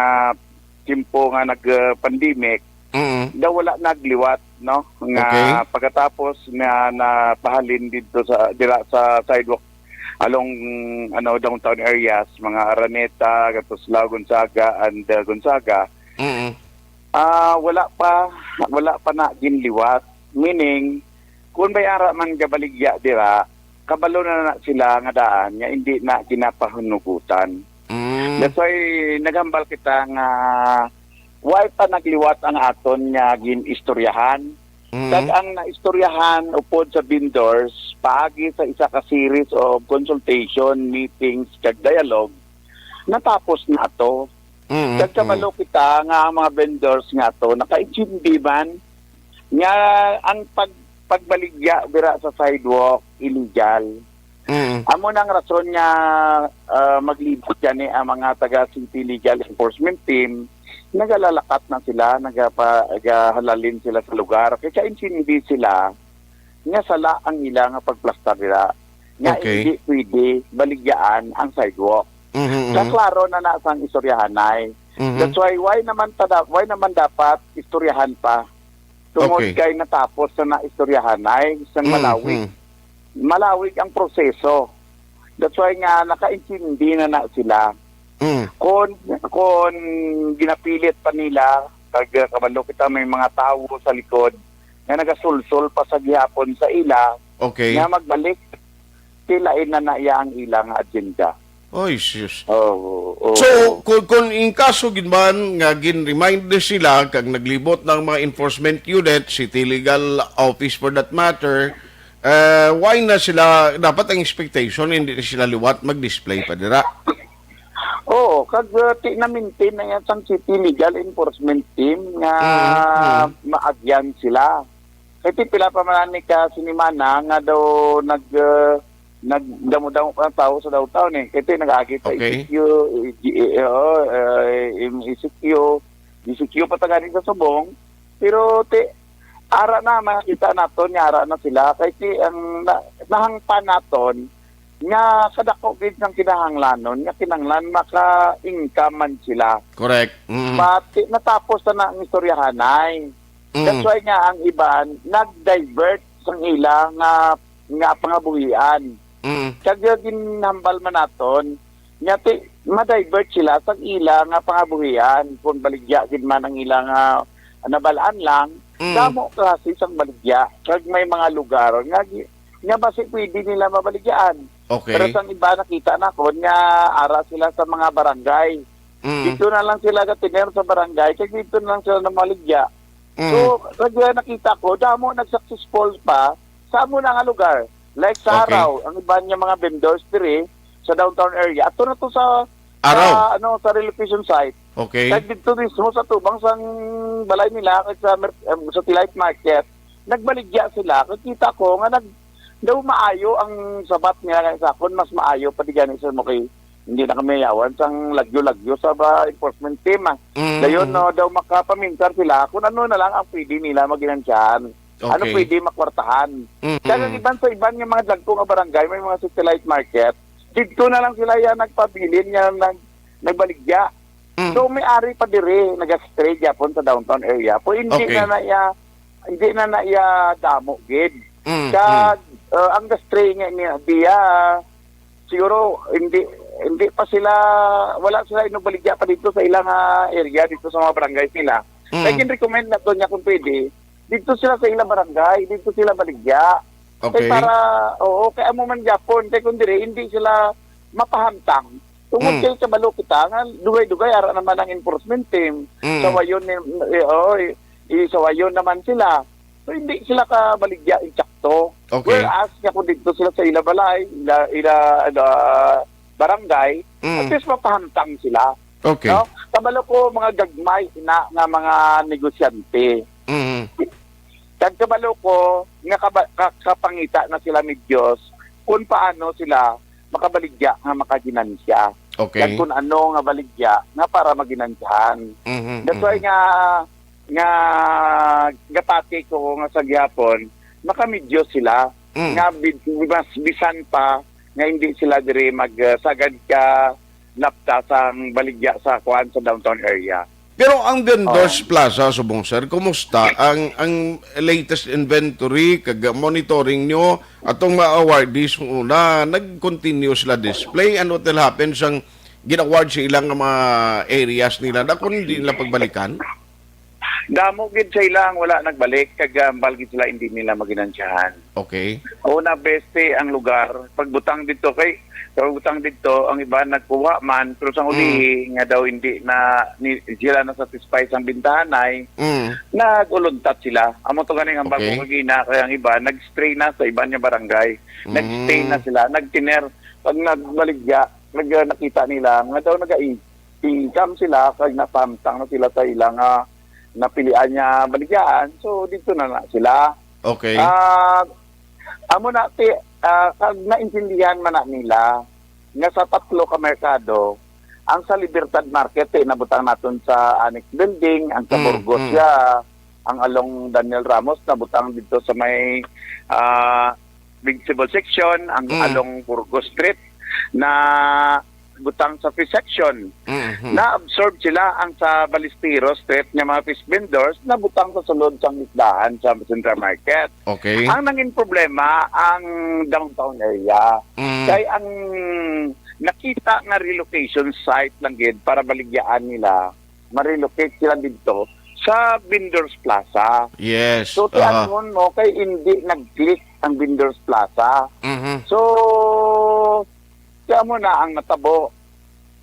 tiyempo nga nag, uh, pandemic, Mm. daw wala nagliwat, no? Nga Okay. pagkatapos nga napahalin dito sa, dira sa sidewalk along, ano, downtown areas, mga Araneta, Katuslao, Gonzaga, and, uh, Gonzaga, Mm. ah, wala pa, wala pa na ginliwat. Meaning, kung may ara man gabaligya dira, kabalo na na sila nga daan nga hindi na ginapahunugutan. Mm. That's why naghambal kita nga why pa nagliwat ang aton nga gin-istoryahan. Mm. Kag ang naistoryahan upod sa vendors paagi sa isa ka series of consultation, meetings, kag dialogue, natapos na ato. Mm, Kag mm. kabalo kita nga ang mga vendors nga to nakaintindi man nga ang pag-, pagbaligya dira sa sidewalk illegal. Mm. Amo na ang rason nga, ah, maglibot gani ang mga taga City Legal Enforcement Team, nagalalakat na sila, nagapa-, nagahalalin sila sa lugar. Kay kaintindi sila nga sala ang ila nga pagplastar dira. nga Okay. hindi pwede baligyaan ang sidewalk. Mhm, Sa mhm. klaro na na sang istoryahanay. Mhm. That's why, why naman ta da-, why naman dapat istoryahan pa? Tungod Okay. kay natapos na na istoryahanay sang Mhm. malawig. Malawig ang proseso. That's why nga nakaintindi na na sila. Mm. Kon, kon ginapilit pa nila, kag, uh, kabalo kita may mga tawo sa likod nga nagasulsol pa sa gihapon sa ila Okay. nga magbalik ti lain na na iya ang ila nga agenda. Oy, sus. Oo, oo. So, kung, kung in kaso gid man nga gin-remind na sila kag naglibot na ang mga enforcement unit, city legal office for that matter, eh, why na sila, dapat ang expectation, hindi na sila liwat mag-display pa dira. Oo, kag, uh, ti-, na-maintain na yan sang city legal enforcement team nga Mm, mm. maagyan sila. Kay ti pila pa man ni ka sinimana nga daw nag, uh, nagdamo-damo pa ang tawo sa downtown eh. Kay ti nag-agi pa Okay. E C Q, eh, G-, eh, oo, eh, yung E C Q, E C Q pa ta gani sa subong. Pero ti, ara na, makita naton nga ara na sila. Kay ti ang na-, nahangpan naton nga kadako gid sang kinahanglanon, nga kinahanglan maka-income man sila. Correct. Mm. But ti, natapos na na ang istoryahanay. Mm. That's why nga ang iban nag-divert sang ila nga, nga pangabuhian. Mm. Kag ginhambal man naton, nga ti, ma-divert sila sang ila nga pangabuhian. Kung baligya gid man ang ila nga nabal-an lang, Mm. damo klase sang baligya. Kag may mga lugar nga gi-, nga basi pwede nila mabaligyaan. Okay. Pero sang iba nakita nakon nga ara sila sa mga barangay. Mm. Dito na lang sila gatiner sa barangay, kag dito na lang sila namaligya. Mm. So, kag nakita ko, damo nag-successful pa sa amo na nga lugar. Like sa Okay. Araw, ang iban nga mga vendors diri sa downtown area. Ato na to sa, Araw? sa, ano, sa relocation site. Okay. Kag dito mismo sa tubang sang balay nila, kag sa mer-, em, satellite market, nagbaligya sila. Kag kita ko nga nag-, daw maayo ang sabat nila kay sa akon, mas maayo pa di gani sa mo kay hindi na kami yawan sang lagyo-lagyo sa ba enforcement team, ah. Mm, Dayon, mm. no, daw makapaminsan sila kung ano na lang ang pwede nila maginansyahan. Ano Okay. pwede makwartahan. Mm, Kaya mm. iban sa iban nga mga dagko nga barangay, may mga satellite market, didto na lang sila yan nagpabilin nga nag-, nagbaligya. Mm. So, may ari pa diri, nag-stray gyapon sa downtown area. Po, hindi Okay. na na iya, hindi na na iya damo gid. Mm, Kag, mm. uh, ang stray nga niya, diya, siguro, hindi, hindi pa sila, wala sila inubaligya pa dito sa ilang, ah, area, dito sa mga barangay nila. Mm. Like, in-recommend na to niya kung pwede, dito sila sa ilang barangay, dito sila baligya. Okay. Kay para, oo, kay amo man gyapon, kay kung dire, hindi sila mapahamtang. Tungod Mm. kay kabalo kita nga dugay-dugay ara naman ang enforcement team. Mm. Sawayon ni, eh, oh, i-, isawayon naman sila. So, hindi sila kabaligya insakto. Okay. Whereas, nga kung dito sila sa ila balay, ila, ila, ila barangay, Mm. at least mapahamtang sila. Okay. No? Kabalo ko, mga gagmay na nga mga negosyante. Mm. Kag kabalo ko nga kaba-, ka-, kapangita na sila ni Dios kung paano sila makabaligya nga makaginansya. Okay. Kag kung ano nga baligya nga para maginansyahan. Mhm, That's why mhm. nga, nga gapati ko nga sa gihapon, makamidyo sila Mm. nga bi-, mas bisan pa nga hindi sila diri mag, uh, sagad ka napta sang baligya sa kuan sa downtown area. Pero ang Vendors Oo. Plaza, subong, sir, kumusta ang, ang latest inventory kag monitoring nyo atong mga awardees mo na nag-continue sila display? Ano will happen sang gin-award sa ilang mga areas nila na kung hindi nila pagbalikan? Damo gid sa ila ang wala nagbalik, kag, ah, ambal gid sila hindi nila maginansyahan. Okay. Una, beste ang lugar. Pagbutang dito kay, pagbutang dito, ang iba nagkuha man, pero sa Mm. ulihi, nga daw hindi na, ni, sila na satisfied sa bintahanay, Mm. nag-uluntat sila. Amo to ganing ang Okay. bago kagina, kaya ang iba, nag-stray na sa iba niya barangay. Nag-stay Mm. na sila, nagtiner. Pag nagbaligya, nag-, nakita nila, nga daw nag-, income sila, kag nasamtang na sila sa ila nga napilian niya baligyaan. So, dito na na sila. Okay. Ah, amo na, ti, ah, kag naintindihan man na nila nga sa tatlo ka merkado, ang sa Libertad Market, eh, nabutang naton sa Annex Building, ang sa Mm, Burgos mm. siya, ang along Daniel Ramos, nabutang dito sa may, ah, vegetable section, ang Mm. along Burgos Street, na butang sa fish section. Mhm. Na-absorb sila ang sa Balesteros Street nga mga fish vendors na butang sa sulod sang isdaan sa Central Market. Okay. Ang nangin problema ang downtown area. Mm. Kay ang nakita nga relocation site lang gid para baligyaan nila, ma-relocate sila didto sa Vendors Plaza. Yes. So, aha, tiangon mo kay hindi nag-click ang Vendors Plaza. Mhm. So, kaya mo na ang natabo.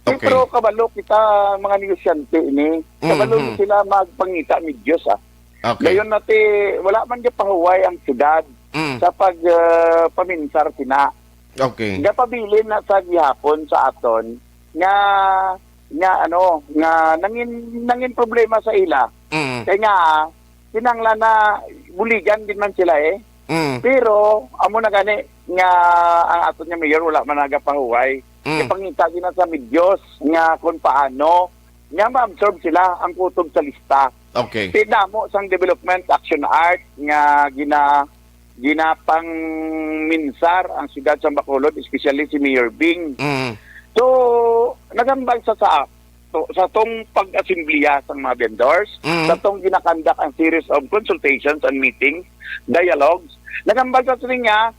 Okay. Pero kabalo kita, mga negosyante ini. Kabalo Mhm. sila magpangita medyos, ah. Okay. Dayon nati, wala man gapahuway ang syudad Mm. sa pag, ah, paminsar sina. Okay. Gapabilin na sa gihapon sa aton nga, nga ano, nga nangin, nangin problema sa ila. Mm. Kay nga, kinahanglan na buligan din man sila eh. Mm. Pero, amo na gani nga ang aton nga mayor wala man nagapahuway. Mm. Ipangita gina sa medyos nga kung paano nga ma-absorb sila ang kutob sa lista. Okay. Ti damo sang Development Action Act nga gina-, ginapangminsar ang siyudad sa Bacolod, especially si Mayor Bing. Mm. So, nagambal sa, sa, to, sa tong pag-asemblya sang mga vendors, Mm. sa tong ginakandak ang series of consultations and meetings, dialogues, nagambal sa sining nga,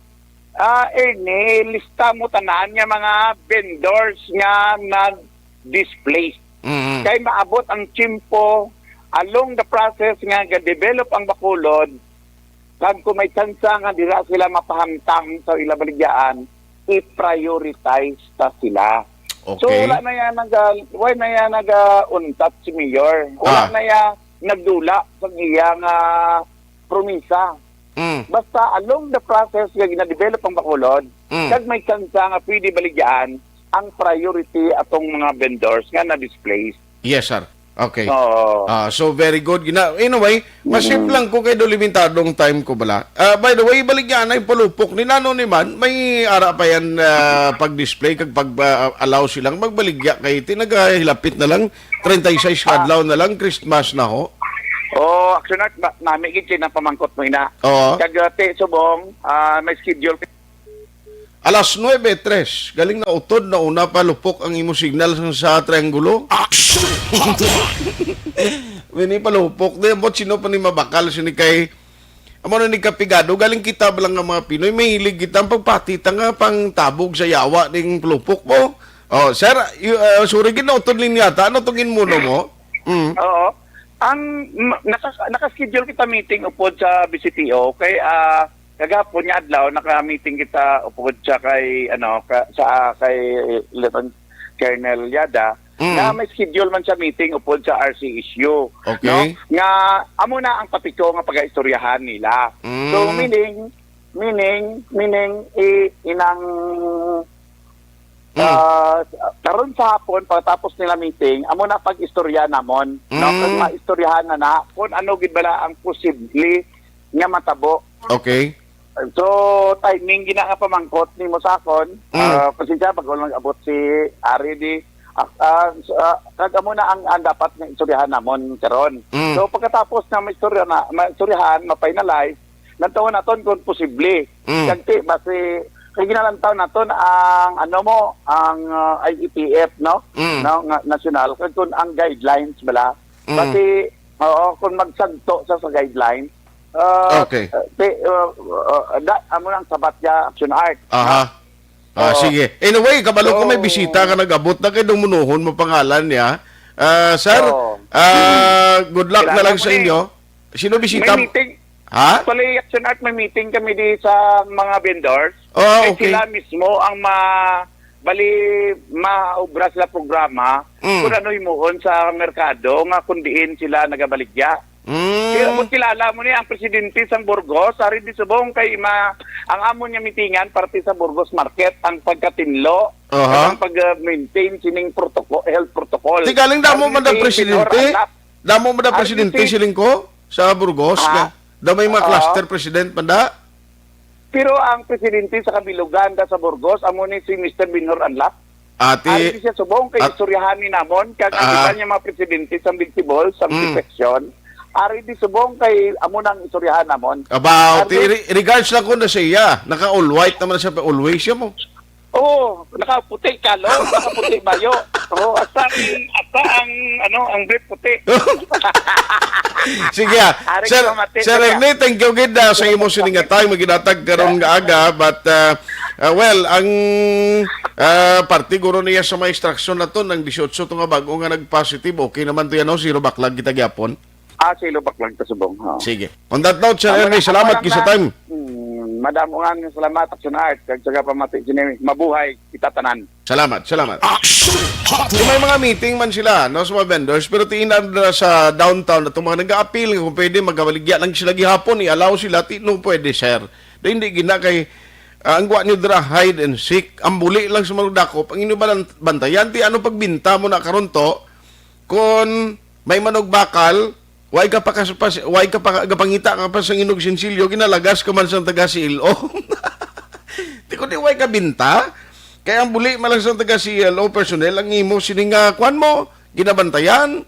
ah, Ernie, lista mo tanan nga mga vendors nga nag-displace. Mm. Kay maabot ang tiyempo along the process nga ga-develop ang Bacolod, kag kung may tsansa nga dira sila mapahamtang sa ila baligyaan, i-prioritize ta sila. So, Okay. wala na yan naga-, wala na yan naga-untat si Mayor. Wala Ah. na yan nagdula sa iya nga promisa. Mm. Basta along the process nga gina-develop ang Bacolod, Mm. kag may tsansa nga pwede baligyaan ang priority atong mga vendors nga na-displace. Yes, sir. Okay. Oo. Ah, so, very good. Gina-, anyway, masip Mm. lang ko kay do limitado ang time ko bala. Ah, by the way, baligya na yung palupok ni nano ni man, may ara pa yan, ah, pag-display kag pag, ah, allow silang magbaligya kay ti nagahilapit na lang, treinta y seis ka Ah. adlaw na lang, Christmas na ho. Oh, Action Art, ba, nami gid kay napamangkot mo ina. Oo. Kag, ah, ti subong, ah, may schedule Alas nuebe tres, galing na utod na una palupok ang imo signal sa, sa triangulo. Action! Wini palupok, di ambot sino pa ni mabakal sini kay amo na ni kapigado, galing kita ba lang nga mga Pinoy, mahilig kita ang pagpati ta nga pang tabog sa yawa ning palupok mo. Oh, sir, you, uh, sorry, gid na utod linya ta. Ano tong inmuno mo? Mm. Oo. Ang, ma-, naka-, naka-schedule kita meeting upod sa B C P O kay, ah, kagahapon nga adlaw naka-meeting kita upod sa kay, ano, ka, sa, kay Lieutenant Colonel Yada, Mm. nga may schedule man siya meeting upod sa R C S U, Okay. no? Nga amo na ang topiko nga pagaistoryahan nila. So, Mm. meaning, meaning, meaning, i-, inang Mm. Ah, karon sa hapon, pagkatapos nila meeting, amo na pag-istorya namon, no? Mm. Kag maistoryahan na na kung ano gid bala ang posible nga matabo. Okay. So, timing gina nga pamangkot nimo sa akon, Mm. ah, pasensya, bago lang abot si Ari di, ah, ah, s-, ah, kag amo na ang, ang dapat nga istoryahan namon karon. Mm. So, pagkatapos na maistorya na, maistoryahan, ma-finalize, lantawan naton kung posible. Mm. Kag ti, basi, kay ginalantaw naton ang, ano mo, ang, ah, I E P F, no? Mm. No, nga nasyonal. Kag kung ang guidelines bala, Mm. basi, oo, kung magsagto sa, sa guidelines, ah, Okay. ti, ah, ah, da, amo nang sabat ya Action Art, Aha. no? Ah, Oo. sige. Anyway, kabalo ko may So, bisita nga nag-abot na kay dumunuhon mo pangalan niya. Ah, sir, Oo. ah, good luck na Kilala lang mo sa ni inyo. Sino bisita? May meeting. Ha? Actually, Action Art, may meeting kami di sa mga vendors. Oh, Kay okay. sila mismo ang ma-, bali, maobra sila programa Mm. kung ano himuon sa merkado nga kung diin sila nagabaligya. Mm. Kaya mo kilala mo ni ang presidente sang Burgos, Ari di subong kay ma-, ang amon nga meetingan parte sa Burgos Market ang pagkatinlo Aha. at ang pag-maintain sining protocol, health protocol. Di galing damo Ari man ang si presidente? Minor Anak. Damo man ang Ari presidente si Silingko sa Burgos? Ha? Nga, daw may mga Oo. cluster president man da? Pero ang presidente sa kabilugan da sa Burgos, amo ni si Mister Binhor Anlak. Ati, Ari siya subong kay at istoryahan ni namon, kag ang Ah. iba niya mga presidente sa Bicibol, sa Mm. section, Ari di subong kay amo nang istoryahan namon. About, Ari- re- regards lang ko na sa iya. Naka all white naman siya, pa always siya mo. Oo, nakaputi ka, lo. Nakaputi bayo. Oo, asa ang, asa ang, ano, ang brief puti. Sige, ah. Ari Sir, ka mamati, Sir sige. Ernie, thank you gid, ah, sa imo sining nga time nga ginatag karon nga aga, but, ah, ah, well, ang, ah, parte guro niya sa mga extraction na to, ng dieciocho to nga bago nga nag-positive, okay naman to yan, no? Zero backlog kita gyapon. Ah, zero backlog ta subong. Oo. Sige. On that note, Sir Ang Ernie, mga salamat ako lang kisa na, time. Hmm, madamo nga nga salamat, Action Art. Kag sa pamati sini, mabuhay kita tanan. Salamat, salamat. Action Kung may Hotline. Mga meeting man sila, no, sa mga vendors, pero tiin na sa downtown, itong mga nag-aapil, kung pwede, magabaligya lang sila gihapon, i-allow sila, ti, no, pwede, sir. Di, hindi gina kay, ah, ang guwa niyo dira, hide and seek. Ang buli lang sa mga dakop, ang inyo balan-, bantayan, ti, ano pagbinta mo na karon to, kung may manok bakal, way ka pa kas-, pas-, way ka pa, gapangita ka pa sa inog sinsilyo, ginalagas ka man sang taga C L O. Di ko di way ka binta. Kaya ang buli man lang sang taga C L O personnel, ang imo sini nga, kwan mo, ginabantayan.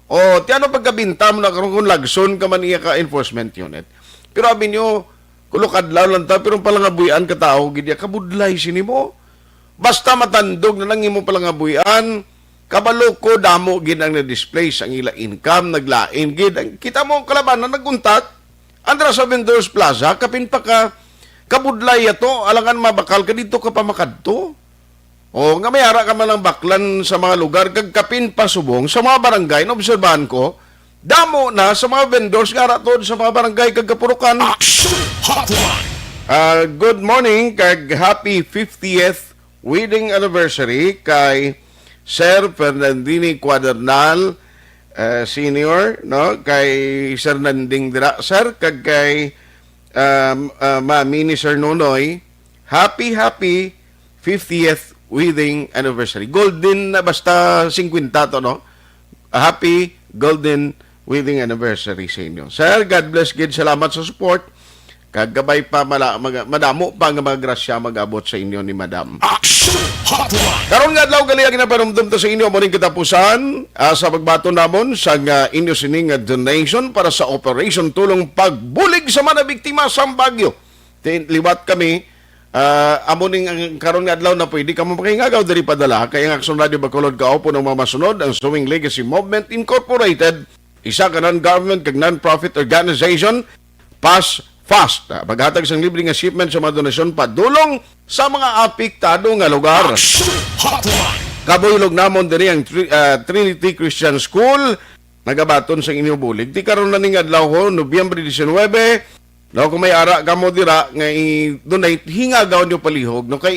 O, ti ano pagkabinta mo na karon kung lagson ka man iya ka enforcement unit. Pero abi niyo, kulo kadlaw lang ta, pero ang palangabuhian ka tao, gid iya, kabudlay sini mo. Basta matandog na lang imo palangabuhian, kabalo ko damo gid ang na-displace ang ila income, naglain gid. Ang, kita mo ang kalabanan, naguntat, andra sa Vendors Plaza, kapin pa ka, kabudlay ato, alangan mabakal ka dito ka pa makadto. O, nga may ara ka man ang baklan sa mga lugar, kag kapin pa subong sa mga barangay, naobserbahan ko, damo na sa mga vendors nga ara tuod sa mga barangay kag kapurukan. Action Hotline. Ah, good morning, kag happy fiftieth wedding anniversary kay Sir Fernandini Cuadernal, eh, Senior, no? Kay Sir Nanding dira, sir, kag kay, um, ah, Mami ni Sir Nonoy. Happy, happy fiftieth wedding anniversary. Golden na, basta singkwenta to, no? Happy golden wedding anniversary sa inyo. Sir, God bless gid. Salamat sa support. Kag gabay pa, mala-, maga-, madamo pa nga mga grasya mag-abot sa inyo ni Madam. Action Hotline. Karon nga adlaw, gali ang ginapanumdum ta sa inyo, amo ning katapusan, ah, sa pagbaton namon sa nga inyo sining nga donation para sa Operation Tulong Pagbulig sa mga biktima sa bagyo. Tin-, liwat kami, ah, amo ning ang karon nga adlaw na pwede kamo makahingagaw diri padala kay ang Action Radio Bacolod kaupo ng mga masunod, ang Sowing Legacy Movement Incorporated, isa ka non-government kag non-profit organization, Pass Fast, ah, maghatag sang libre nga shipment sa mga donasyon padulong sa mga apektado nga lugar. Action Hotline. Kabuylog namon diri ang Tri-, ah, Trinity Christian School, nagabaton sa inyo bulig. Ti karon na ning adlaw ho, Nobyembre diecinuebe, no, kung may ara kamo dira nga i-donate, hingagaw nyo palihog, no, kay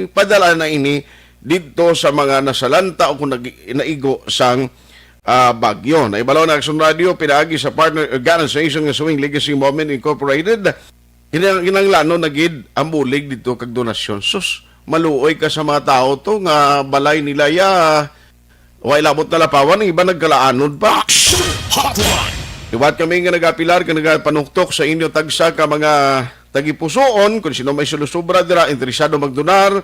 ipadala na ini didto sa mga nasalanta o kung nag-, naigo sang, ah, bagyo. Naibalo na Action Radio, pinaagi sa partner organization nga Sowing Legacy Movement Incorporated, kinang-, kinahanglanon na gid ang bulig didto kag donasyon. Sus, maluoy ka sa mga tao to nga balay nila ya, way labot na lapawan, ang iba nagkalaanod pa. Action Hotline. Liwat kami nga nagapilar kag nagapanuktok sa inyo tagsa ka mga tagipusoon, kung sino may sulusubra dira, interesado magdonar,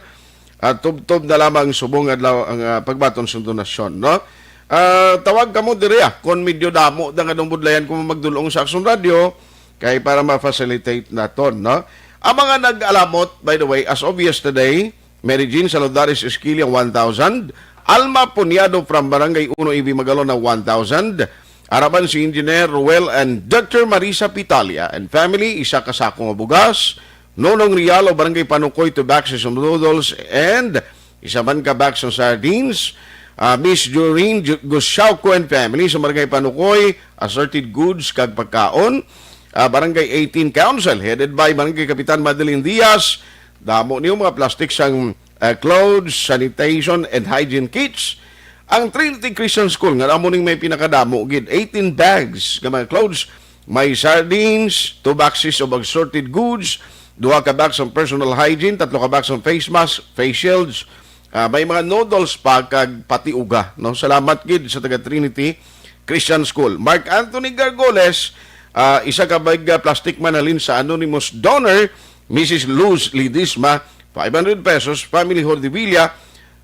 at tubtob na lamang subong adlaw ang, ah, pagbaton sa donasyon, no? Ah, tawag kamo diri, ah, kung medyo damo na nga nung budlayan kung magdulong sa Action Radio, kay para ma-facilitate naton, no? Ang mga nag-alamot, by the way, as of yesterday, Mary Jean Saludares Esquilla, one thousand. Alma Puñado from Barangay Uno, Ibi Magalona, one thousand. Araban si Engineer Ruel and Doctor Marisa Pitalia and family, isa ka sako nga bugas. Nonong Rialo, Barangay Panukoy, two boxes of noodles and isa man ka box of sardines. Ah, Miss Doreen Ju-, Gusiauco and family sa Barangay Panukoy, assorted goods kag pagkaon. Ah, Barangay eighteen Council, headed by Barangay Kapitan Madeline Diaz. Damo niyo mga plastic sang, ah, clothes, sanitation, and hygiene kits. Ang Trinity Christian School, nga amo ning may pinakadamo gid, eighteen bags nga mga clothes, may sardines, two boxes of assorted goods, duha ka box of personal hygiene, tatlo ka box of face mask, face shields, ah, may mga noodles pa, kag pati uga, no? Salamat gid sa taga Trinity Christian School. Mark Anthony Gargoles, ah, isa ka bag, ah, plastic man halin sa anonymous donor, Missus Luz Ledesma, five hundred pesos, family Hordevilla,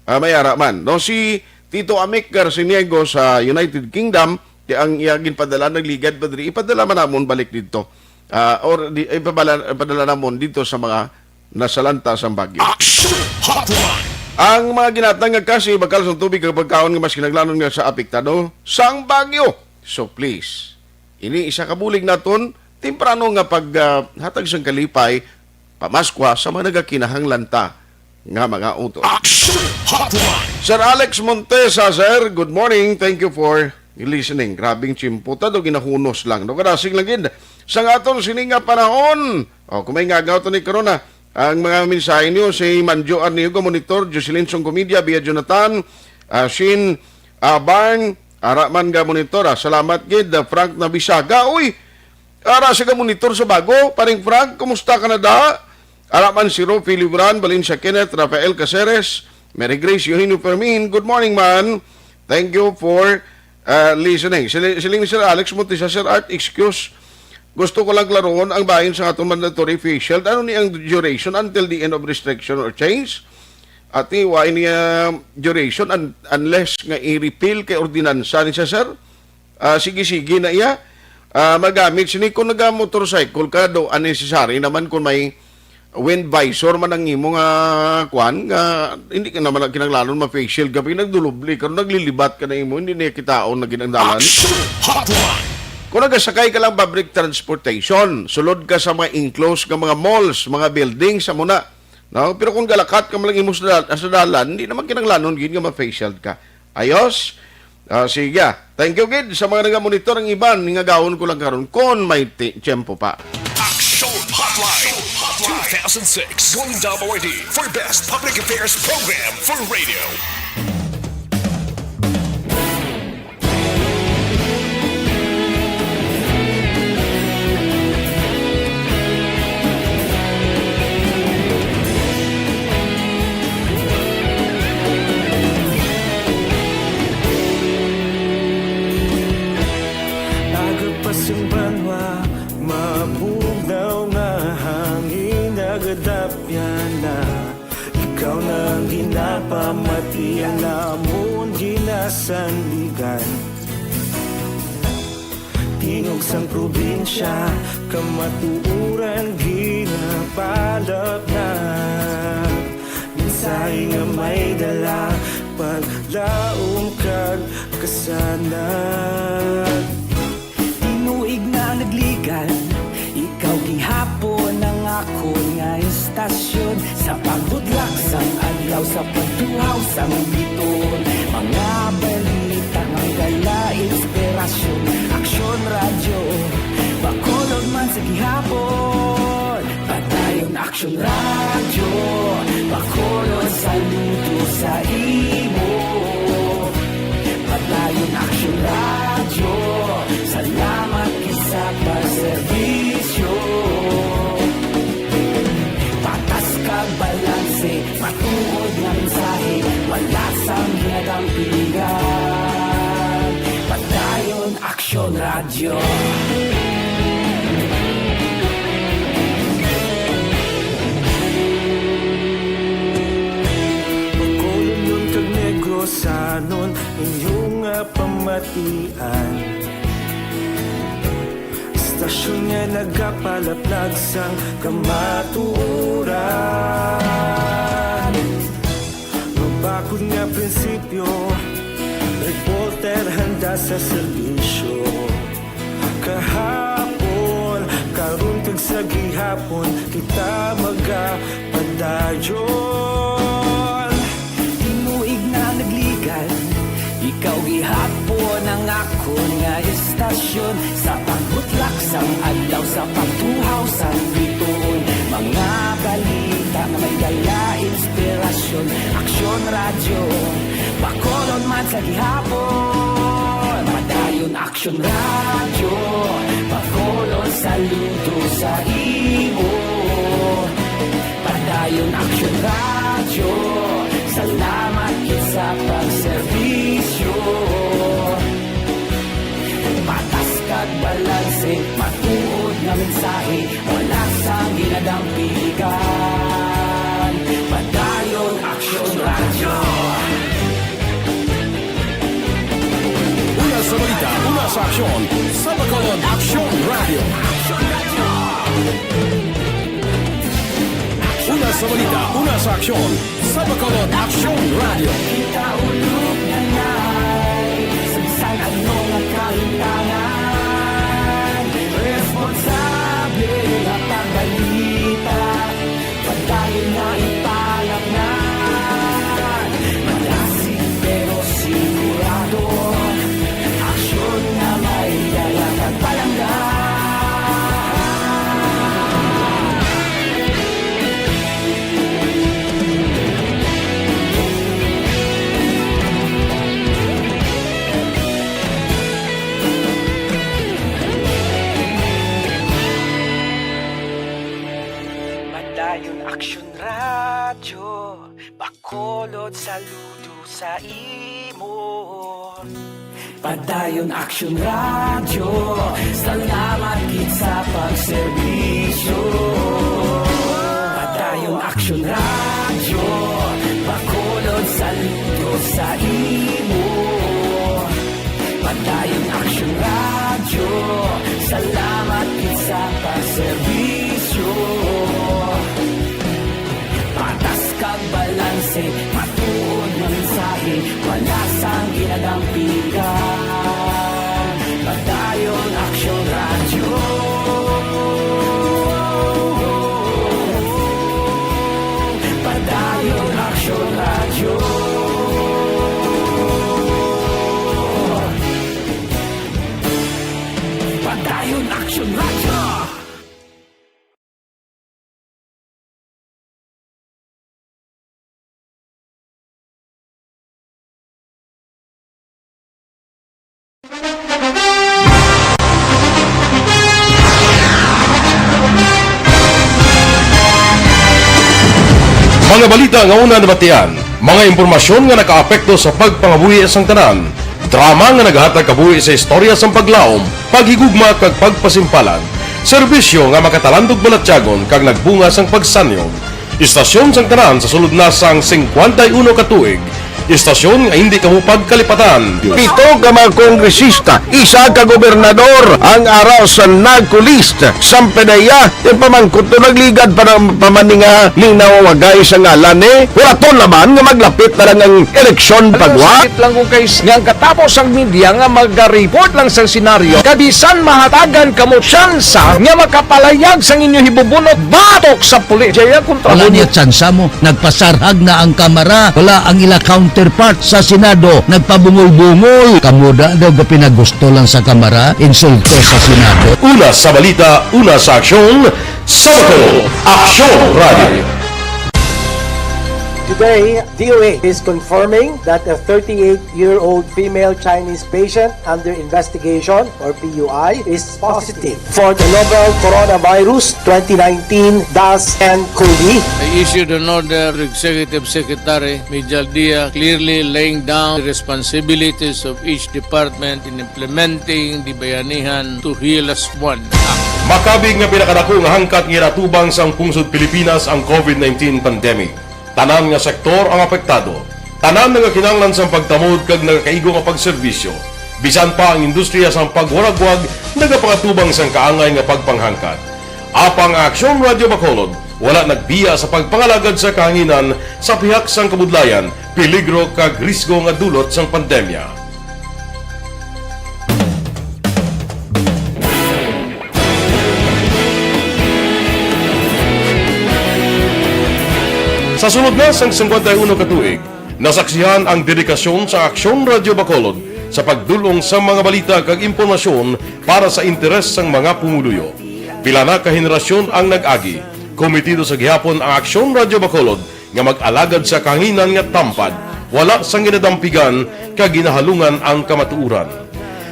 ah, may ara man. No, si Tito Amic Garciniego sa United Kingdom, Di ang iya ginpadala, nagligad pa diri, ipadala man namon balik didto. Ah, or di, ipadala, ipadala namon didto sa mga nasalanta sang bagyo. Action Hotline! Ang mga ginatang nga kasi bakal sang tubig kag pagkaon nga mas kinahanglanon nga sa apektado sang bagyo. So please, ini isa ka bulig naton, temprano nga pag, ah, hatag sang kalipay, pamaskwa sa mga nagakinahanglan ta nga mga utod. Action Hotline! Sir Alex Montesa, sir, good morning. Thank you for listening. Grabing tiyempo ta do, ginahunos lang. No, kadasig lang gid. Sa aton sini nga panahon, o, kung may ngagaw to ni karon na, ang mga mensahe niyo, si Manjo Arniugo, monitor, Jocelyn Songcomedia, Bia Jonathan, ah, Shin, ah, Barn, ara man nga monitor, ah. Salamat gid, ah, Frank Nabisaga. Uy, ara sa ka monitor sa bago, paring Frank, kumusta ka na da? Ara man si Rofi Libran, Valencia Kenneth, Rafael Caceres, Mary Grace, Eugenio Fermin. Good morning, man. Thank you for, uh, listening. Sili-, siling ni Sir Alex Montesa, Sir Art, excuse. Gusto ko lang klarohon ang bahin sa aton mandatory face shield. Ano ni ang duration until the end of restriction or change? Ati, wa ini, uh, duration un-, unless nga i-repeal kay ordinansa ni siya, sir? Ah, sige-sige na iya. Ah, magamit sini kung naga-motorcycle ka, do unnecessary naman kung may wind visor man ang imo nga kwan, nga hindi ka naman kinahanglanon ma-face shield ka, pinagdulubli ka, naglilibat ka na imo, hindi niya kitaon na ginagdalan. Action Hotline! Kung nagasakay ka lang public transportation, sulod ka sa mga enclosed nga mga malls, mga buildings, sa muna. No? Pero kung galakat ka man lang imo sa dal-, sa dalan, hindi naman kinahanglanon gid nga ma-face shield ka. Ayos? Ah, sige. Thank you gid sa mga nagamonitor. Ang iban, ngagawon ko lang karon kon may ti-, tiyempo pa. Action Hotline two thousand six Golden Dome Awardee for Best Public Affairs Program for Radio. Aga pa sing banwa, mabugnaw nga hangin, nagadapyan na. Ikaw na ang ginapamati, ang amon ginasandigan. Tingog sang probinsya, kamatuoran ginapalapnag. Mensahe nga may dala, paglaom kag kasanag. Tinuig na nagligan, ikaw gihapon ang akon nga istasyon. Sa pagbudlak sang adlaw, sa pagtuhaw sang biton, mga balita nga dala inspirasyon. Aksyon Radyo, Bacolod man sa gihapon. Padayon Aksyon Radyo, Bacolod, saludo sa imo. Padayon Aksyon Radyo, salamat gid sa pagserbisyo. Patas kag balanse, matuod nga mensahe, wala sang ginadampigan. Padayon Aksyon Radyo. Bacolodnon kag Negrosanon, inyo nga pamatian. Istasyon nga nagapalaplag sang kamatuoran. Mabakod nga prinsipyo, reporter handa sa serbisyo. Kahapon, karon kag sa gihapon, kita magapadayon. Tinuig na nagligan, ikaw gihapon ang akon nga istasyon. Sa pagbutlak sang adlaw, sa pagtuhaw sang bituon, mga balita nga may dala inspirasyon. Aksyon Radyo, Bacolod man sa gihapon. Padayon Aksyon Radyo, Bacolod, saludo sa imo. Padayon Aksyon Radyo, salamat gid sa pagserbisyo. Patas kag balanse, matuod nga mensahe, wala sang ginadampigan. Padayon Aksyon Radyo. Mula sa Balita, una sa aksyon, sa Bacolod Aksyon Radio. Una sa balita, una sa aksyon, sa Bacolod Aksyon Radio. Kita ulog na nay, sa bisan ano nga kahintangan, responsable nga pagbalita. Padayon na ipalapnan. Malasig pero sigurado. Aksyon nga may dala kag palangga. Padayon Aksyon Radyo, Bacolod, saludo sa imo. Padayon Aksyon Radyo, salamat gid sa pagserbisyo. Padayon Aksyon Radyo, Bacolod, saludo sa imo. Padayon Aksyon Radyo, salamat gid sa pagserbisyo. Patas kag balanse, matuod nga mensahe, wala sang ginadampigan. Padayon Aksyon Radyo. Padayon Aksyon Radyo. Padayon Aksyon Radyo. Mga balita nga una nabatian, mga impormasyon nga nakaapekto sa pagpangabuhi sang tanan, drama nga naghatag kabuhi sa istorya sang paglaom, paghigugma kag pagpasimpalan, serbisyo nga makatalandog balatyagon kag nagbunga sang pagsanyog. Istasyon sang tanan sa sulod na sang singkwenta y uno ka tuig. Istasyon nga hindi kamo pagkalipatan. Pito ka mga kongresista, isa ka gobernador ang ara sa NAGCO list. Sampedeya, yung pamangkot to nagligad pa ng pamaninga ning nawawagay sa ngalan ni Huraton naman nga maglapit na lang ang eleksyon pagwa. Sakit lang kung kay nga ang katapos ang media nga maga-report lang sa senaryo, kabisan mahatagan kamo tsansa nga makapalayag sang inyo hibubunot batok sa pulis. Jaya kontra Wala mo niya tsansa mo. Nagpasarhag na ang Kamara. Wala ang ila counterpart sa Senado. Nagpabungol-bungol. Kamo da daw ga pinagusto lang sa Kamara, insulto sa Senado. Una sa balita, una sa aksyon, sa Bacolod Aksyon Radio. Today, D O A is confirming that a thirty-eight-year-old female Chinese patient under investigation, or P U I, is positive for the novel coronavirus twenty nineteen dash N COVID. I issued an order to Executive Secretary Mijal Dia, clearly laying down the responsibilities of each department in implementing the Bayanihan to Heal Us One Act. Makabig nga pinakadako nga hangkat nga ginatubang sang pungsod Pilipinas ang COVID nineteen pandemic. Tanan nga sektor ang apektado. Tanan nagakinahanglan sang pagtamod kag nagakaigo nga pagserbisyo. Bisan pa ang industriya sang pagwaragwag nagapangatubang sang kaangay nga pagpanghangkat. Apang ang Aksyon Radio Bacolod wala nagbiya sa pagpangalagad sa kahanginan sa pihak sang kabudlayan, peligro kag risgo nga dulot sang pandemya. Sa sulod na sang singkwenta y uno ka tuig, nasaksihan ang dedikasyon sa Aksyon Radio Bacolod sa pagdul-ong sa mga balita kag impormasyon para sa interes sang mga pumuluyo. Pila na ka henerasyon ang nag-agi. Komitido sa gihapon ang Aksyon Radio Bacolod nga mag-alagad sa kahanginan nga tampad, wala sang ginadampigan kag ginahalungan ang kamatuoran.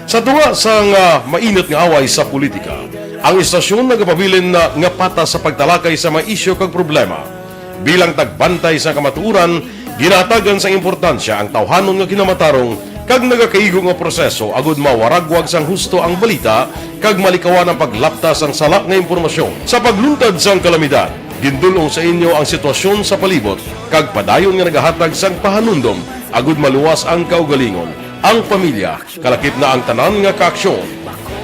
Sa tunga sang, ah, mainit nga away sa politika, ang istasyon nagapabilin na nga patas sa pagtalakay sa mga isyu kag problema. Bilang tagbantay sa kamatuoran, ginahatagan sang importansya ang tawhanon nga kinamatarong kag nagakaigo nga proseso agud mawaragwag sang husto ang balita kag malikawan ang paglapta sang sala nga impormasyon. Sa pagluntad sang kalamidad, gindul-ong sa inyo ang sitwasyon sa palibot kag padayon nga nagahatag sang pahanumdom agud maluwas ang kaugalingon. Ang pamilya, kalakip na ang tanan nga kaaksyon.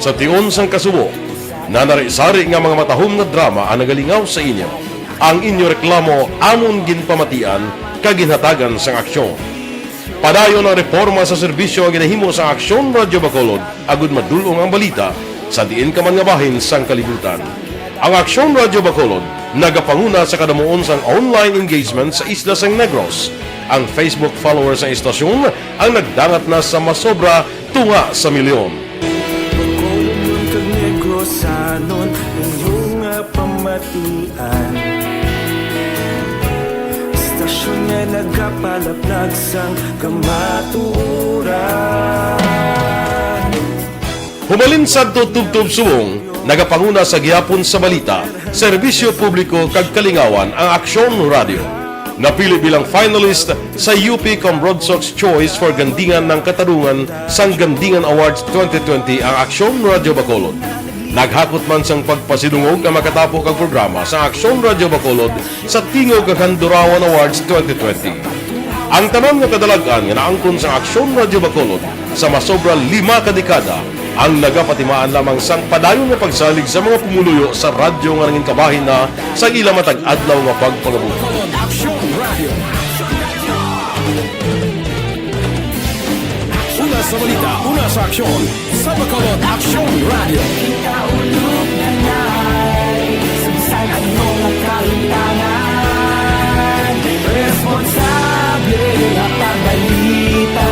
Sa tion sang kasubo, nanari-sari nga mga matahom nga drama ang nagalingaw sa inyo. Ang inyo reklamo amon ginpamatian kag ginhatagan sang aksyon. Padayon ang reporma sa serbisyo nga ginahimo sang Aksyon Radyo Bacolod agud madul-ong ang balita sa diin ka man nga bahin sang kalibutan. Ang Aksyon Radyo Bacolod nagapanguna sa kadamuon sang online engagement sa isla sang Negros. Ang Facebook followers sang istasyon ang nagdangat na sa masobra tunga sa milyon. Bacolodnon kag Negrosanon, inyo nga pamatian. Istasyon nga nagapalaplag sang kamatuoran. Humalin sadto tubtob subong, nagapanguna sa gihapon sa balita, serbisyo publiko kag kalingawan ang Aksyon Radio. Napili bilang finalist sa U P Cambrodsoc's Choice for Gandingan ng Katarungan sang Gandingan Awards twenty twenty ang Aksyon Radio Bacolod. Naghakot man sang pagpasidungog ang makatapo kag programa sa Aksyon Radio Bacolod sa Tingog kag Handurawan Awards twenty twenty. Ang tanan nga kadalag-an nga naangkon sa Aksyon Radio Bacolod sa masobra lima ka dekada ang nagapatimaan lamang sang padayon nga pagsalig sa mga pumuluyo sa radyo nga nangin kabahin na sa ila matag adlaw nga pagpangabuhi. Aksyon Radio. Una sa balita, una sa aksyon, sa Bacolod Aksyon Radio. Kita ulog na nai, sa bisan ano nga kahitangan, responsable nga pagbalita,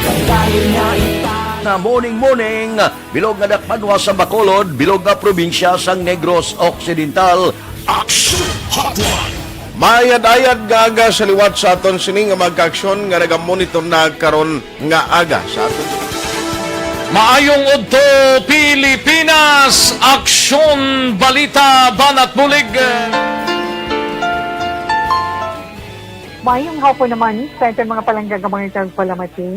kabayan nga ita- Na morning, morning, bilog nga dakpanwa sa Bacolod, bilog nga probinsya sang Negros Occidental. Action Hotline. Maayad-ayad nga aga sa liwat sa aton sini nga mga kaaksyon nga nagamonitor na karon nga aga sa aton. Maayong udto, Pilipinas! Aksyon, balita, banat bulig. Mayong hapon naman sa aton mga palangga nga mga tagpalamati.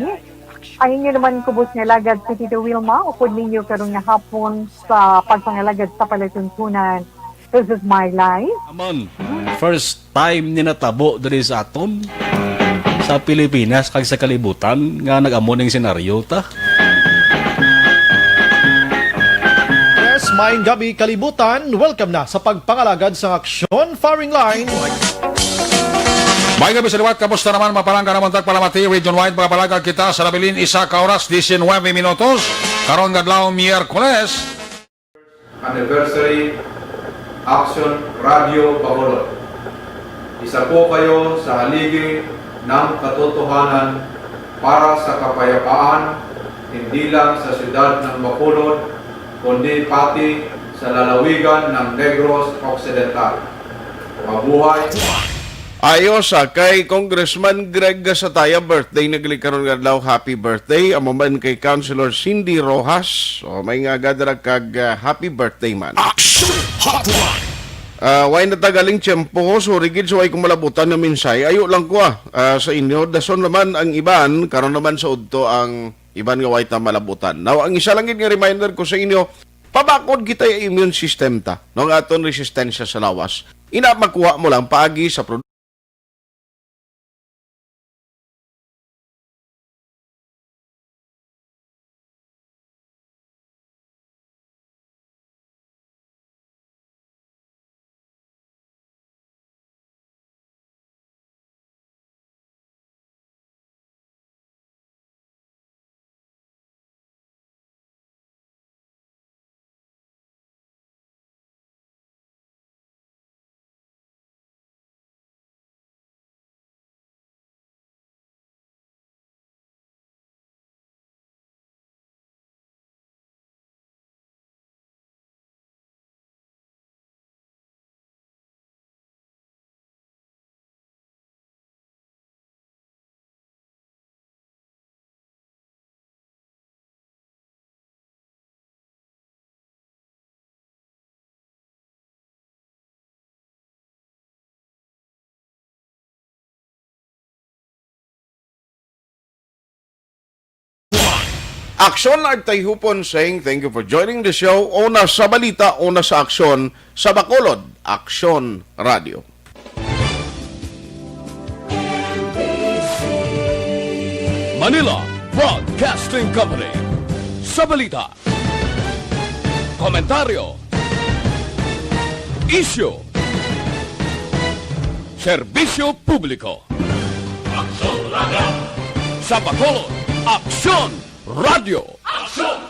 Ang inyo naman kubos nga alagad si Tito Wilma, upod ninyo karon nga hapon sa pagpangalagad sa palatuntunan. This is my life. Aman, first time ni natabo diri sa aton, sa Pilipinas kag sa kalibutan, nga nag-amo ning senaryo ta. Yes, maayong gabi, kalibutan. Welcome na sa pagpangalagad sa Aksyon Firing Line. Maayong gabi sa liwat. Kamusta naman, mga palangga namon tagpalamati? Region wide, mga palangga, kita sa nabilin, isa ka oras, diecinuebe minutos. Karon nga adlaw, Miyerkules. Anniversary, Aksyon Radio Bacolod. Isa po kayo sa haligi ng katotohanan para sa kapayapaan, hindi lang sa siyudad ng Bacolod, kundi pati sa lalawigan ng Negros Occidental. Mabuhay! Ayos, ah, kay Congressman Greg Gatitaya, birthday na gali karon nga adlaw. Happy birthday. Amo man kay Councilor Cindy Rojas. O, maayong aga dira kag, ah, happy birthday man. Action Hotline. Ah, way na ta galing tiyempo, sorry gid sa way ko malabutan nga mensahe. Ayo lang ko, ah, ah, sa inyo. Dason naman ang iban, karon naman sa udto ang iban nga way ta malabutan. Now, ang isa lang gid nga reminder ko sa inyo, pabakod kita yung immune system ta, no, nga aton resistensya sa lawas. Ina, makuha mo lang paagi sa produ- Aksyon, Art Tayhupon saying thank you for joining the show. Una sa balita, una sa aksyon, sa Bacolod, Aksyon Radio. Manila, Broadcasting Company. Sa balita, komentaryo, isyu, serbisyo publiko. Aksyon Radio. Sa Bacolod, Aksyon Radio. Aksyon